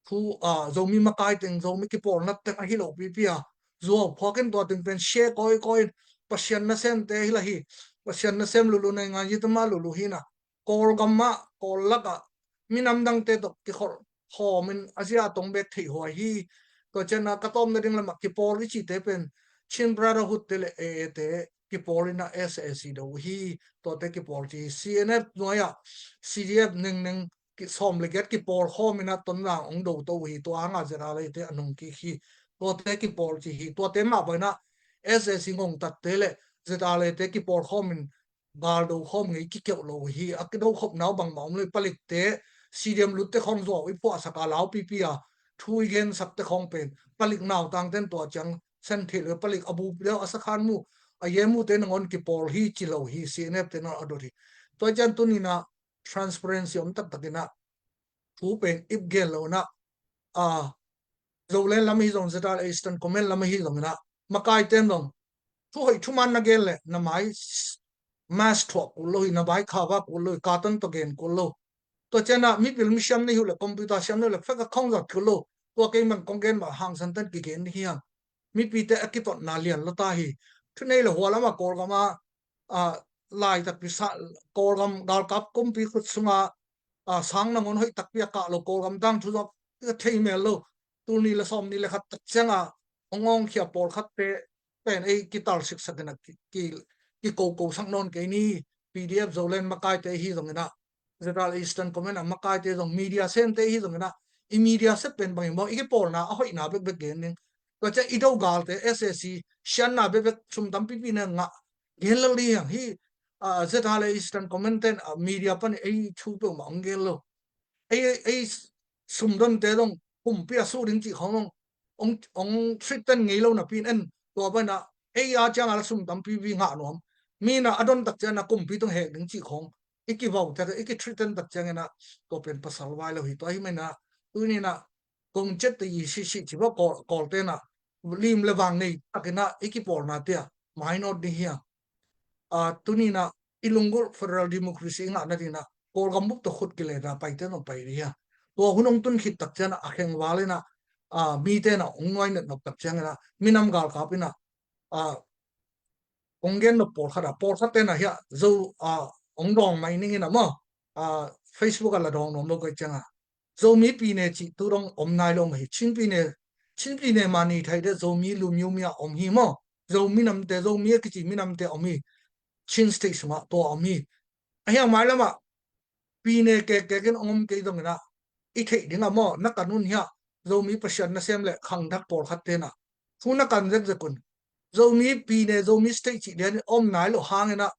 Pu, a, Zomi makai teng, Zomi kipawlna teng ahi lo pipi a zuau phuak in tua teng pen share kawikawi in Pasian nasemte hi lah hi. Pasian nasem lulu, nainganzi te mah lulu hi in ah Kawlgam ah, Kawl lak ah minam dangte tawh kikholh khawm in a zia tong bek theih huai hi. Tua ciang in ah ka tawpna ding lam ah kipawl i cihte pen Chin Brotherhood te le AA te kipawl in ah SAC do uh hi. Tuate kipawl ci hi. CNF nuai ah CDF nengneng ki-, sawm le giat kipawl khawm in ah Tonzang hong do to uh hi. Tua hang a ZRA te a nung kik hi. Tuate kipawl ci hi. Tuate mah bang in ah SAC ngongtatte le ZRA te kipawl khawm in gal do khawm ngei kikeuh lo uh hi. A kido khopna uh bangmah om lo hi. Palikte, CDM lutte khawng zuau i phuahsak a, lau pipi a thu i gensakte khawng pen palik nautangte in tua ciang sen theih lo hi. Palik a bu deuh, a sakhan mu, a ye mute nangawn kipawl hi ci lo hi. CNF te nangawn a dot hi. Tua ciang tuni in ah transparency om taktak in ah thu pen ip gen lo in ah, a, Zoland lam ahi zong, ZRA Eastern Command lam ahi zong in ah makaite in zong thu hoih thu man na gen le na mai mask thuah kul lo hi, na mai khava kul lo hi, carton tawh gen kul lo. Tua ciang in ah mipil mi siam na hi uh le, computer siam na hi uh le, fek a khawng zat kul lo. Tua kei man kong gen mah hangsan ten kigen ding hi hang. Mipite a kitotna lian lo ta hi. Thunei le hua lam ah Kawlgam ah, a, laitakpi sa, Kawlgam galkap kumpi khut sungah, a, sang nangawn hoih takpi a kah lo, Kawlgam tangthu zong a thei mel lo. Tul nih le sawm nih le khat tak ciang a hong awngkhia pawlkhatte pen ei kital siksak in ah ki, ki, kikoko sak nawn kei ni. PDF Zoland makaite ahi zong in ah, ZRA Eastern Command a makaite zong, media semte ahi zong in ah, i media sem pen bang hi maw, i kipawlna a hoihna bekbek gen ding. Tua ciang i do galte SAC sianna bekbek sum tampipi na ngah gen lo ding hi hang. Hi, a, ZRA Eastern Command ten, a, media pan ei thu peuhmah hong gen lo. Ei, ei sumdonte zong kumpi a suh ding cih khawng hong, hong, hong threaten ngei lo napi in, tua bang in ah ei a ciang a la sum tampipi ngah nuam. Mi in ah a don tak ciang in ah kumpi tung hek ding cih khawng i kivau tak, i kithreaten tak ciangin ah tua pen pasal vai lo hi. Tua hi manin ah tuni in ah kong chet te i sisi ci va Kawl, Kawl ten ah lim le vang nei takin ah i kipawlna te ah mainawt ding hi a. A, tuni in ah i lunggulh federal democracy i ngahna ding in ah Kawlgam bup tawh khut kilena paite zong pai ding hi a. Tua hun hong tun khit tak ciang ah a khengval in ah, a, mite in ah hong nuainat nop tak ciangin ah minam galkap in ah, a, hong gen nop pawlkhat ah, pawlkhat ten ah hi a, Zo, a, hong dawng mai ning in ah maw, a, Facebook ah la dawng nuam lo kei ciang ah Zomi pine cih tu dong om nai lo mah hi. Chin pine, Chin pine mah ni thei deuh, Zomi lumyo mi ah om hi maw. Zomi namte, Zomi a kici minamte om hi. Chin State sungah tua om hi. A hiang mailam ah pine kekkek in hong om kei zongin ah i theih ding ah maw, na kan un hiah Zomi Pasian nasem le khangthak pawlkhat ten ah thu na kan zekzek un. Zomi pine, Zomi State cih lian in om nai lo hangin ah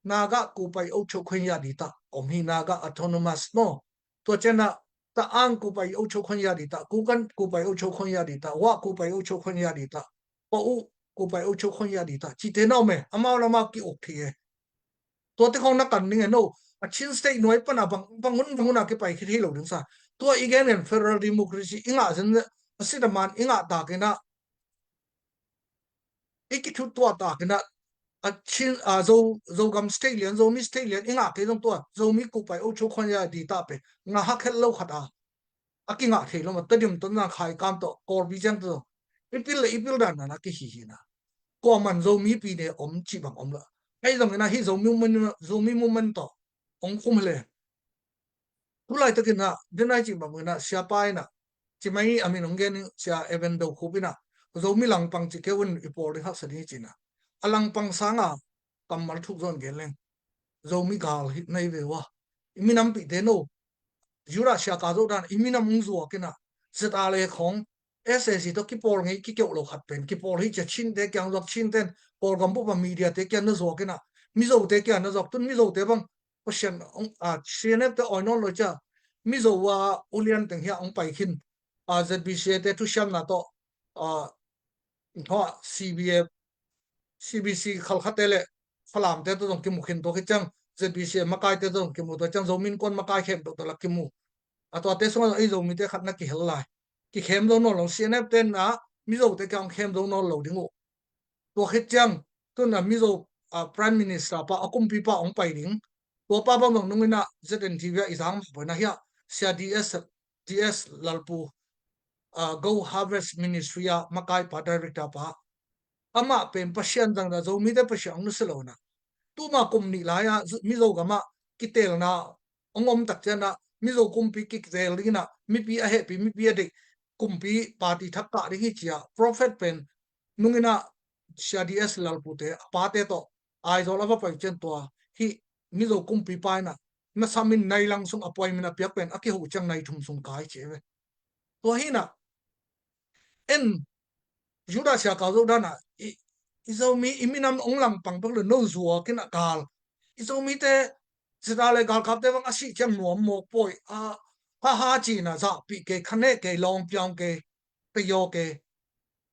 Naga Kupai Ocho Khon Yadita om hi, Naga Autonomous maw. Tua ciang ah Ta'ang Kupai Ocho Khon Yadita, Kukan Kupai Ocho Khon Yadita, Wa Kupai Ocho Khon Yadita, Pau Kupai Ocho Khon Yadita cihte na om e, amau lamau ki-uk thei e. Tuate khong na kan ning e no. A Chin State nuai pan a bang, bang hun bang hun a kipai khit hi lo ding sa. Tua i gen gen federal democracy i ngah zen a sit a man i ngah takin ah i kithut tua takin ah a Chin, a Zo, Zogam State lian, Zomi State lian i ngah kei zong tua Zomi Kupai Ocho Khon Yadita pen ngah hak het lo khat a a kingah thei lo mah. Tedim, Tonzang, Khaikam tawh Kawlpi ciang tawh i pil le i pil dan dan a kihi hi na. Kuaman Zomi pine om cih bang om lo. Ahi zongin ah hih Zomi movement, Zomi movement tawh hong khum hi le. Tulai takin ah, den ai cih bang in ah, siapa in ah, ci mai a min hong gen in, Sia Evan Do Khup in ah, Zomi langpang ci kei un, i pawl ding haksa ding ci in ah. A langpang sang a kammal thuk zong gen leng Zomi gal hi na hi ve ua. I minampihte no, Judah Siaka Zo dan i minam hong zuak in ah, ZRA le khong SAC tawh kipawl ngei kikeuh lo khat pen kipawl hi ci a, Chinte kiang zuak, Chinten Kawlgam bup a mediate kiang na zuak in ah, Mizote kiang na zuak, tun Mizote bang Pasian hong, a, CNF te awi nawn lo ci a, Mizo a ulian teng hiah hong pai khin, a, ZBCA te thusiamna tawh, a, thaw a, CBA, CBC Khalkhate le Falamte tawh zong kimu khin, tua khit ciang ZBCA makaite tawh zong kimu, tua ciang Zomi Innkuan makai khempeuh tawh la kimu. A, tuate sungah zong ei Zomite khat na kihel lai. Kikhem zo nawn lo, CNF ten ah Mizote kiang khem zo nawn lo ding uh. Tua khit ciang tun a Mizo, a, Prime Minister pa, a kumpipa hong pai ding. Tua pa bang zong nung in ah ZNTV ah i zang mah poi na hiah, Sia DS, DS Lalpu, a, Go Harvest Ministry a makaipa, director pa. Amah pen Pasian zang na, Zomite Pasian hong nusia lo na. Tuma kum nih lai a Mizo gamah kitelna hong om tak ciang ah Mizo kumpi kitel ding in ah mipi a hehpih, mipi a deih kumpi party thak kah ding hi ci a prophet pen nung in ah Sia DS Lalpute a pate tawh Aizawl a va pai ciang tua hih Mizo kumpipa in ah na samin nai lang sung a puaimin a piak pen a kiho ciang nai thum sung kai ci ve. Tua hi in ah en Judah Siaka Zo dan ah i, i Zomi i minam hong langpang bek lo, no zuak in ah gal. I Zomite ZRA le galkapte bang a sih ciang nuam mawk poi a, ha ha ci in ah zahpih kei, khaneh kei, lawng piang kei, peyaw kei.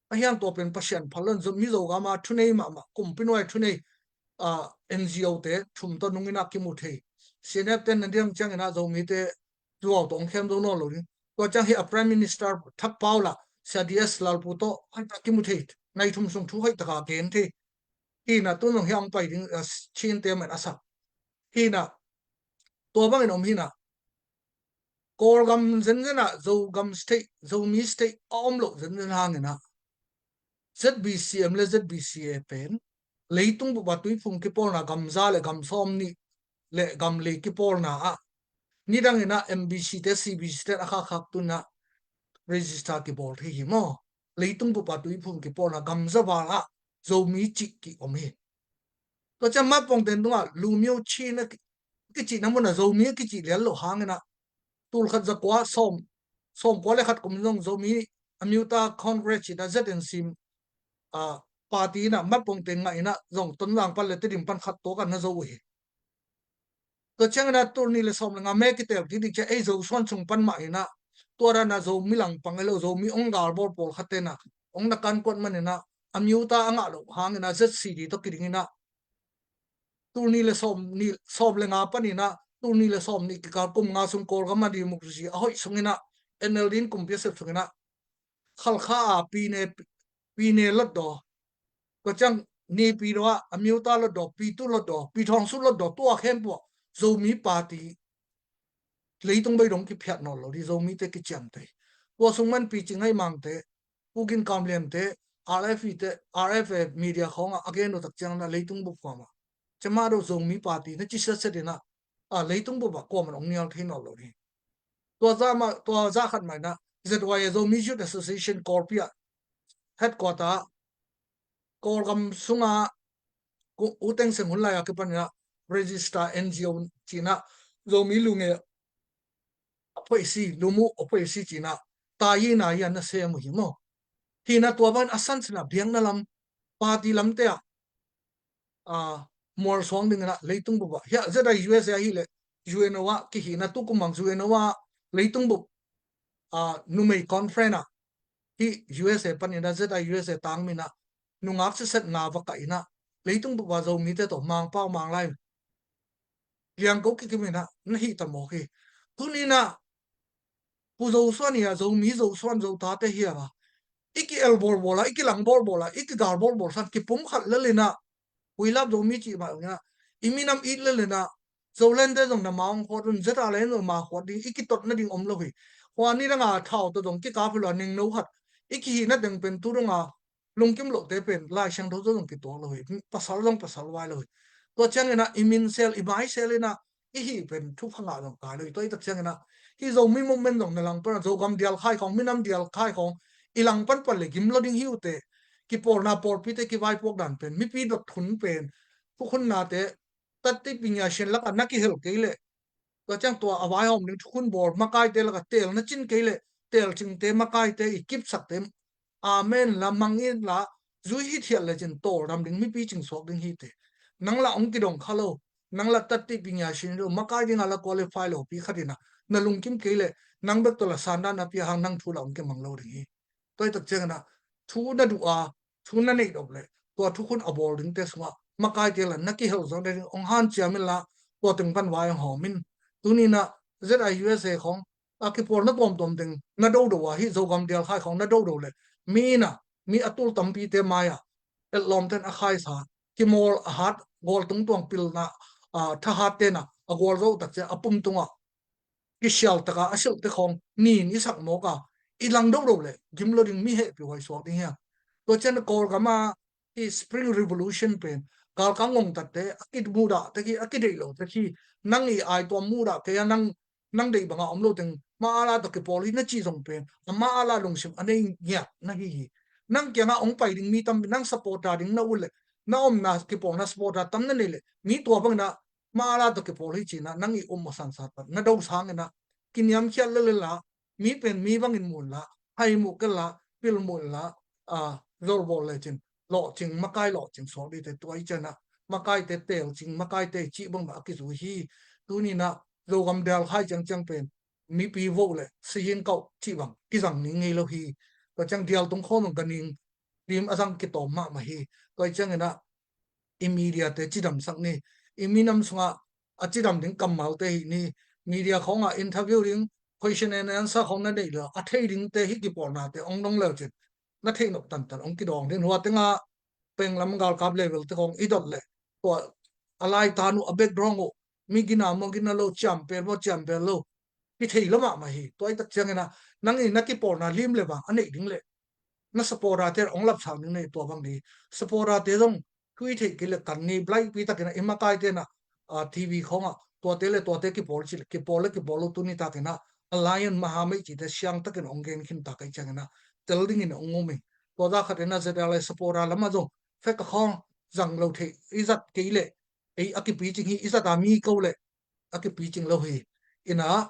A hiang tua pen Pasian phal lo in, Mizo gam a thunei mahmah, kumpi nuai thunei, a, NGO te thum tawh nung in ah kimu thei. CNF te na diang ciang in ah Zomite zuau tawh hong khem zo nawn lo ding. Tua ciang hih a Prime Minister thak pau lah Sia DS Lalpu tawh hong kimu thei, nai thum sung thu hoih taka gen thei. Hi in ah tun zong hiah hong pai ding, a, Chinte mah in a sak. Hi in ah tua bangin om hi in ah Kawlgam zenzen ah Zogam State, Zomi State a om loh zenzen hangin ah ZBCM le ZBCA pen leitung bup a tuiphum kipawlna, gam za le gam sawm nih le gam li kipawlna ah nidang in ah MBC te, CBC te a khakkhak tun ah register kibawl thei hi maw. Leitung bup a tuiphum kipawlna gam za val ah Zomi cih ki om hi. Tua ciang Mat Pongten tungah Lumyo Chin a ki, kicihna mun ah Zomi a kicih lian loh hangin ah tul khat za kua sawm, sawm kua le khat kum zong Zomi Amyotha Congress in ah ZNC, a, party in ah Mat Pongten ngah in ah zong Tonzang pan le Tedim pan khat tuak a na zo uh hi. Tua ciangin ah tul nih le sawm le nga me kitel kik ding ciang ei Zo suan sung pan mah in ah tua dan ah Zomi langpang ei lo, Zomi hong galbawl pawlkhat ten ah hong na kan kuat man in ah Amyotha a ngah loh hangin ah ZCD tawh kiding in ah tul nih le sawm nih, sawm le nga panin ah tul nih le sawm nih kikal kum nga sung Kawlgam ah democracy a hoih sungin ah, N L D in kumpi a sep sungin ah, Khalkha a Pyine, Pyine Hluttaw, tua ciang Naypyidaw ah Amyotha Hluttaw, Pyithu Hluttaw, Pyithu Hluttaw, tua khempeuh ah Zomi party leitung bei dong kiphiat nawn lo ding, Zomite kiciamteh. Tua sung man Pi Cing Ngaih Mang te, Pu Gin Kam Lian te, R F I te, R F A media khawng ah a gen uh tak ciangin ah leitung bup kuamah, cema deuh Zomi party na ci siatset in ah, a, leitung bup ah kuamah in hong nial thei nawn lo ding. Tua zah mah, tua zah khat mah in ah Z Y A, Zomi Youth Association Kawlpi ah headquarter ah, Kawlgam sungah U Thein Sein hun lai a kipan in ah register N G O ci in ah, Zomi lu ngei a phoih si, lu mu a phoih si ci in ah, tayi nayi a na sem uh hi maw. Hi in ah tua bangin a san sin ah biakna lam, party lamte ah, a, mualsuang dingin ah leitung bup ah, hiah Z I U S A ahih leh U N O ah kihihna, tukum bang U N O ah leitung bup, a, numei conference ah, hih U S A panin ah Z I U S A tangmin ah nungak siset nga va kah in ah leitung bup ah Zomite tawh Mangpau Manglai liangko kikim in ah na hih ta mawk hi. Tuni in ah Pu Zo Suan hi a, Zomi Zo Suan Zo tate hi a, i ki-el bawlbawl a, i kilang bawlbawl a, i kigal bawlbawl san kipumkhat lel in ah, huilap Zomi cih mah in ah, i minam it lel in ah, Zolandte zong na ma hong khuat un, ZRA le zong ma khuat ding, i kitot nading om lo hi. Hua ni dang a thau tawh zong kikap hi lo a, ningno khat i kihihna teng pen tu dong a lungkim lohte pen Lai Siangtho tawh zong kituak lo hi. Pasal zong pasal vai lo hi. Tua ciangin ah i min sel, i mai sel in ah i hih pen thupha ngah zong kai lo hi. Tua hi tak ciangin ah hih Zomi movement zong na langpan ah Zogam dial khai khawng, minam dial khai khawng i langpan pan le gim lo ding hi uh teh. Kipawlna pawlpite kivaipuak dan pen, mipi dot thun pen, thukhunnate, tatti pinya shin lakah na kihel kei leh, tua ciang tua a vaihawm ding thukhun bawl makaite lakah teel na cin kei leh, teelcingte makaite i kipsakte amen la mang in la, zui hithiat lecin tawldam ding, mipi cingsuak ding hi teh. Nang lah hong kidong kha lo, nang lah tatti pinya shin lo, makai dingah la qualify lo pi khat in ah na lungkim kei leh, nang bek tawh la sandan a pia hang nang thu lah hong kimang lo ding hi. Tua hi tak ciangin ah thu na duh a, thu na neih dop leh tua thukhun a bawl dingte sungah makaite lah na kihel zo ding, hong hanciam in la, tua teng pan vai hong hawm in. Tuni in ah Z I U S A khawng a kipawlna tuamtuam teng na dodo a, hih Zogam dial khai khawng na dodo leh mi in ah, mi a tul tampite mai-ah etlawmten a khaisa, kimawl a hat, gual tungtuang pilna, a, thahatte in ah a gualzo tak ciang a pum tungah kisial taka a silhte khawng nin i sak mawk a, i lang dodo leh gim lo ding, mi hehpih huai suak ding hi a. Tua ciang Kawlgam ah hih Spring Revolution pen galkang ngongtatte a kimudah tek hi, a kideih lo tek hi. Nang i aituam mudah kei a, nang, nang deih bangah om lo teng ma ala tawh kipawl hi na cih zong pen a ma ala lungsim a nei ngiat na hi hi. Nang kiangah hong pai ding mi tampi, nang supporter ding na ut leh, na omna kipawlna supporter tam na neih leh, mi tua bangin ah ma ala tawh kipawl hi ci in ah nang i um a sansan pan na do sangin ah kiniamkhiat lel in la, mi pen mi bangin mu in la, hai muh kei la, pil muh in la, a, zol bawl lecin lawhcing, makai lawhcing suak ding teh. Tua hi ciangin ah makaite teelcing, makaite cih bangmah a kizui hi. Tuni in ah Zogam dial khai ciangciang pen mipi vote leh sihin kauh cih bang kizang ning ngei lo hi. Tua ciang dial tung khawm ang ka ning lim a zang kitawm mahmah hi. Tua hi ciangin ah i media te cidamsak ni. I minam sungah a cidam ding kammalte hih ni. Media khawngah interview ding, question and answer khawng na neih leh a thei dingte hih kipawlnate hong dong lecin na theih nop tantan hong kidawng ding. Hua tengah penglam galkap level te khawng i dot leh tua a laitan uh, a background uh, mi gina maw, gina lo, ciampel maw, ciampel lo, kithei lo mahmah hi. Tua hi tak ciangin ah nang i na kipawlna lim le vang a neih ding leh na supporter te hong lapsak ding na hi. Tua bang ding supporter te zong thu i theih kei leh kan ni, black pi takin ah i makaite in ah, a, T V khawngah tuate le tuate kipawl ci leh, kipawl le kipawl lo, tuni takin ah alliance mahamei cite siang takin hong gen khin ta ka hih ciangin ah tel dingin hong um hi. Tua zah khat in ah Z R A supporter lamah zong fek a khawng zang lo theih i zat kei leh, ei a kipicing hi, i zat a mi ko leh a kipicing lo hi. In ah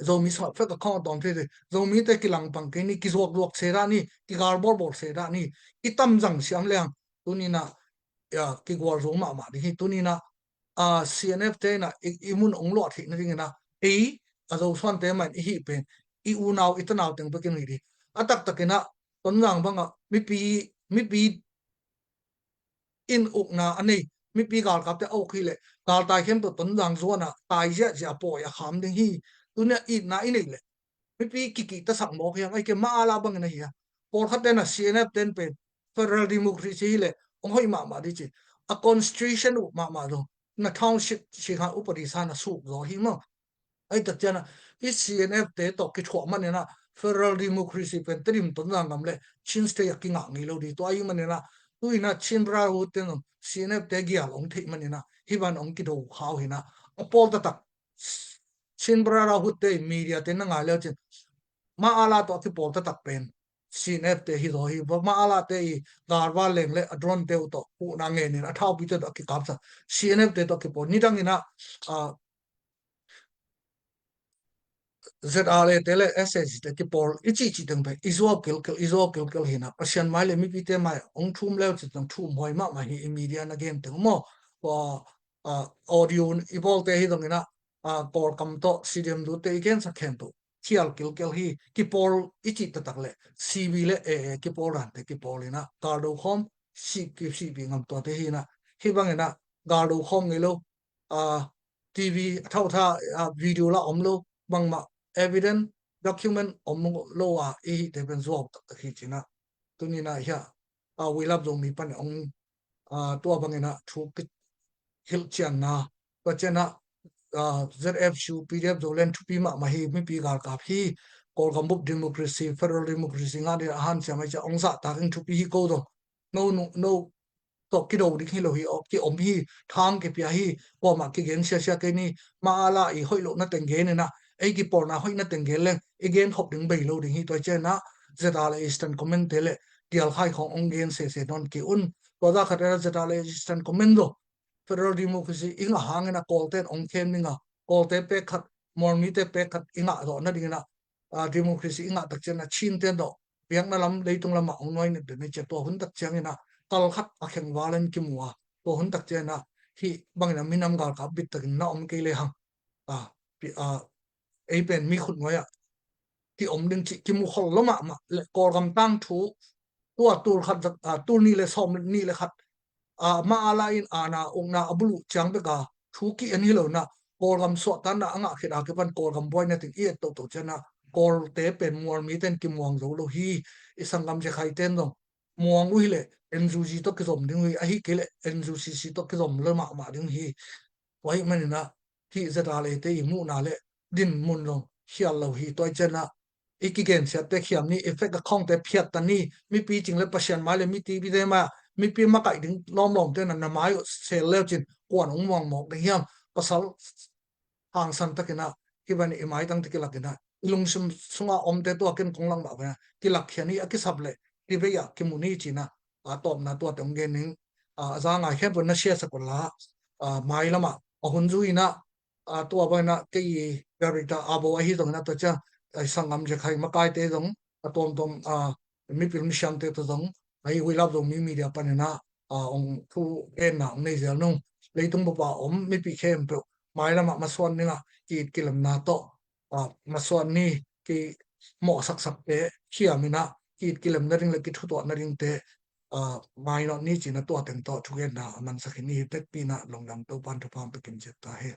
Zomi sungah fek a khawng a tawm thei thei. Zomite kilangpang kei ni, kizuakzuak se dah ni, kigal bawlbawl se dah ni. I tam zang siam leng tuni in ah, ya, kigualzo mahmah ding hi. Tuni in ah, a, C N F te in ah i, i mun hong luah theih nadingin ah ei a Zosuante mah in i hih pen i unau i tanau teng bekin hi ding. A taktakin ah Tonzang bangah mipi, mipi in ukna a nei, mipi galkapte a uk hileh galtai khempeuh Tonzang zuanah tai ziahziah a pawi a kham ding hi. Tunia itna i neih leh mipi kikihtasak mawk hiam, ai ke ma ala bangin ahi a. Pawlkhat tena C N F ten pen federal democracy hileh hong hoih mahmah dih ci. A constitution uh mahmah zo na township sikha upadi sana suk zo hi maw. Ai tak ciana i C N F te tawh kithuah manina federal democracy pen Tedim Tonzang gam le Chin State a kingah ngei lo dih. Tua ahi manina tuina Chin Brotherhood ten C N F te gial hong theih manina hi ban hong kido khau hina. A pawl taktak Chin Brotherhood te media te na ngai leu cin ma ala tawh a kipawl taktak pen C N F te hi zaw hi. Ma ala te i galva leng le a drone te uh tawh huhna ngenin a thaupi te tawh a kikapsa C N F te tawh a kipawl nidangina Z R A te le S A C te kipawl i cihcih teng pen i zuau kilkel i zuau kilkel hina Pasian mai le mipite mai hong thum leu cin tang thum huai mahmah hi. I media na gen teng maw. Audio i bawlte hi zongina Kawlkam tawh C D M dute i gensak khempeuh khial kilkel hi. Kipawl i cih taktak le C B le A A kipawl dante kipawl ina galdo khawm sih kip sih pi ngam tuate hi ina hi bangina galdo khawm ngei lo. T V a thautha video la om lo bangmah evidence document om lo a i hihte pen zuau taktak hi cina tunina hia a uilap Zomi pan ong tua bangina thu hilhcianna tua ciana Z F U P D F Zoland thupi mahmah hi. Mipi galkap hi. Kawlgam bup democracy federal democracy ngah ding a hanciam ai cia ong zahtak ing thupi hi ko dong no no tawh kido ding hi lo hi. Ki om hi. Thang kipia hi. Kuamah kigen siasia kei ni. Ma ala i hoih lohna teng gen ina ei kipawlna hoihna teng gen leng i gen khop ding bei lo ding hi. Tua ciana Z R A Eastern Command te le dial khai khong ong gen sese non ki un. Tua za khat era Z R A Eastern Command do federal democracy i ngah hangina Kawlten ong khem dinga Kawlte pek khat Mualmite pek khat i ngah zawh nadingina democracy i ngah tak ciana Chinte do biakna lam leitung lamah ong nuai nit den i cia tua hun tak ciangina kal khat a kheng valen kimua tua hun tak ciana hi bangina minam galkap bit takin na om kei le hang ei pen mi khut nuai ah ki om ding cih kimu khol lo mahmah le Kawlgam tangthu tua tul khat tul ni le sawm ni le khat ma ala in ana ukna a buluh ciang beka thu ki en hi lo na Kawlgam suahtanna a ngah khit a kipan Kawlgam buaina ting i et toto ciana Kawlte pen Mualmiten kimuang zo lo hi. I sanggam Zekhaiten zong muang uh hileh N U G tawh kizom ding uh hi. Ahi kei leh N U C C tawh kizom lo mahmah ding uh hi. Tua hi manina hih Z R A te i muhna le din mun lo khial lo hi. Tua i ciana i kigensiatte khiam ni, i fek a khawngte phiatta ni. Mipi cing le Pasian mai le miti bite mai mipi makaih ding lawmlawmte na na mai uh sel leu cin kuan ong muang mawk ding hiam? Pasal hangsan takina hi bani i maitang te kilakina i lungsim sunga omte tua ken kong lang mah bana kilak khian hi. A kisap le hi bei ah kimu ni cina a tawpna tuate ong gen ning a za ngai khempeuh na siasak unla mai lamah a hun zuina tua bana kei Garita abo ahi zongina tua cia sanggam Zekhai makaite zong a tuamtuam mipil misiamte tua zong ahi huilap zong mi media panina ong thu genna ong nei zel nung leitung bupa om mipi khempeuh mai lamah masuan ninga ki-it kilemna tawh masuan ni ki mawhsaksakte khiamina ki-it kilem nading le kithutuah nadingte mainawt ni cina tua teng tawh thugenna a mansak hi ni. Hi tekpina lungdam Topan thupha ong pekin ciat ta hi.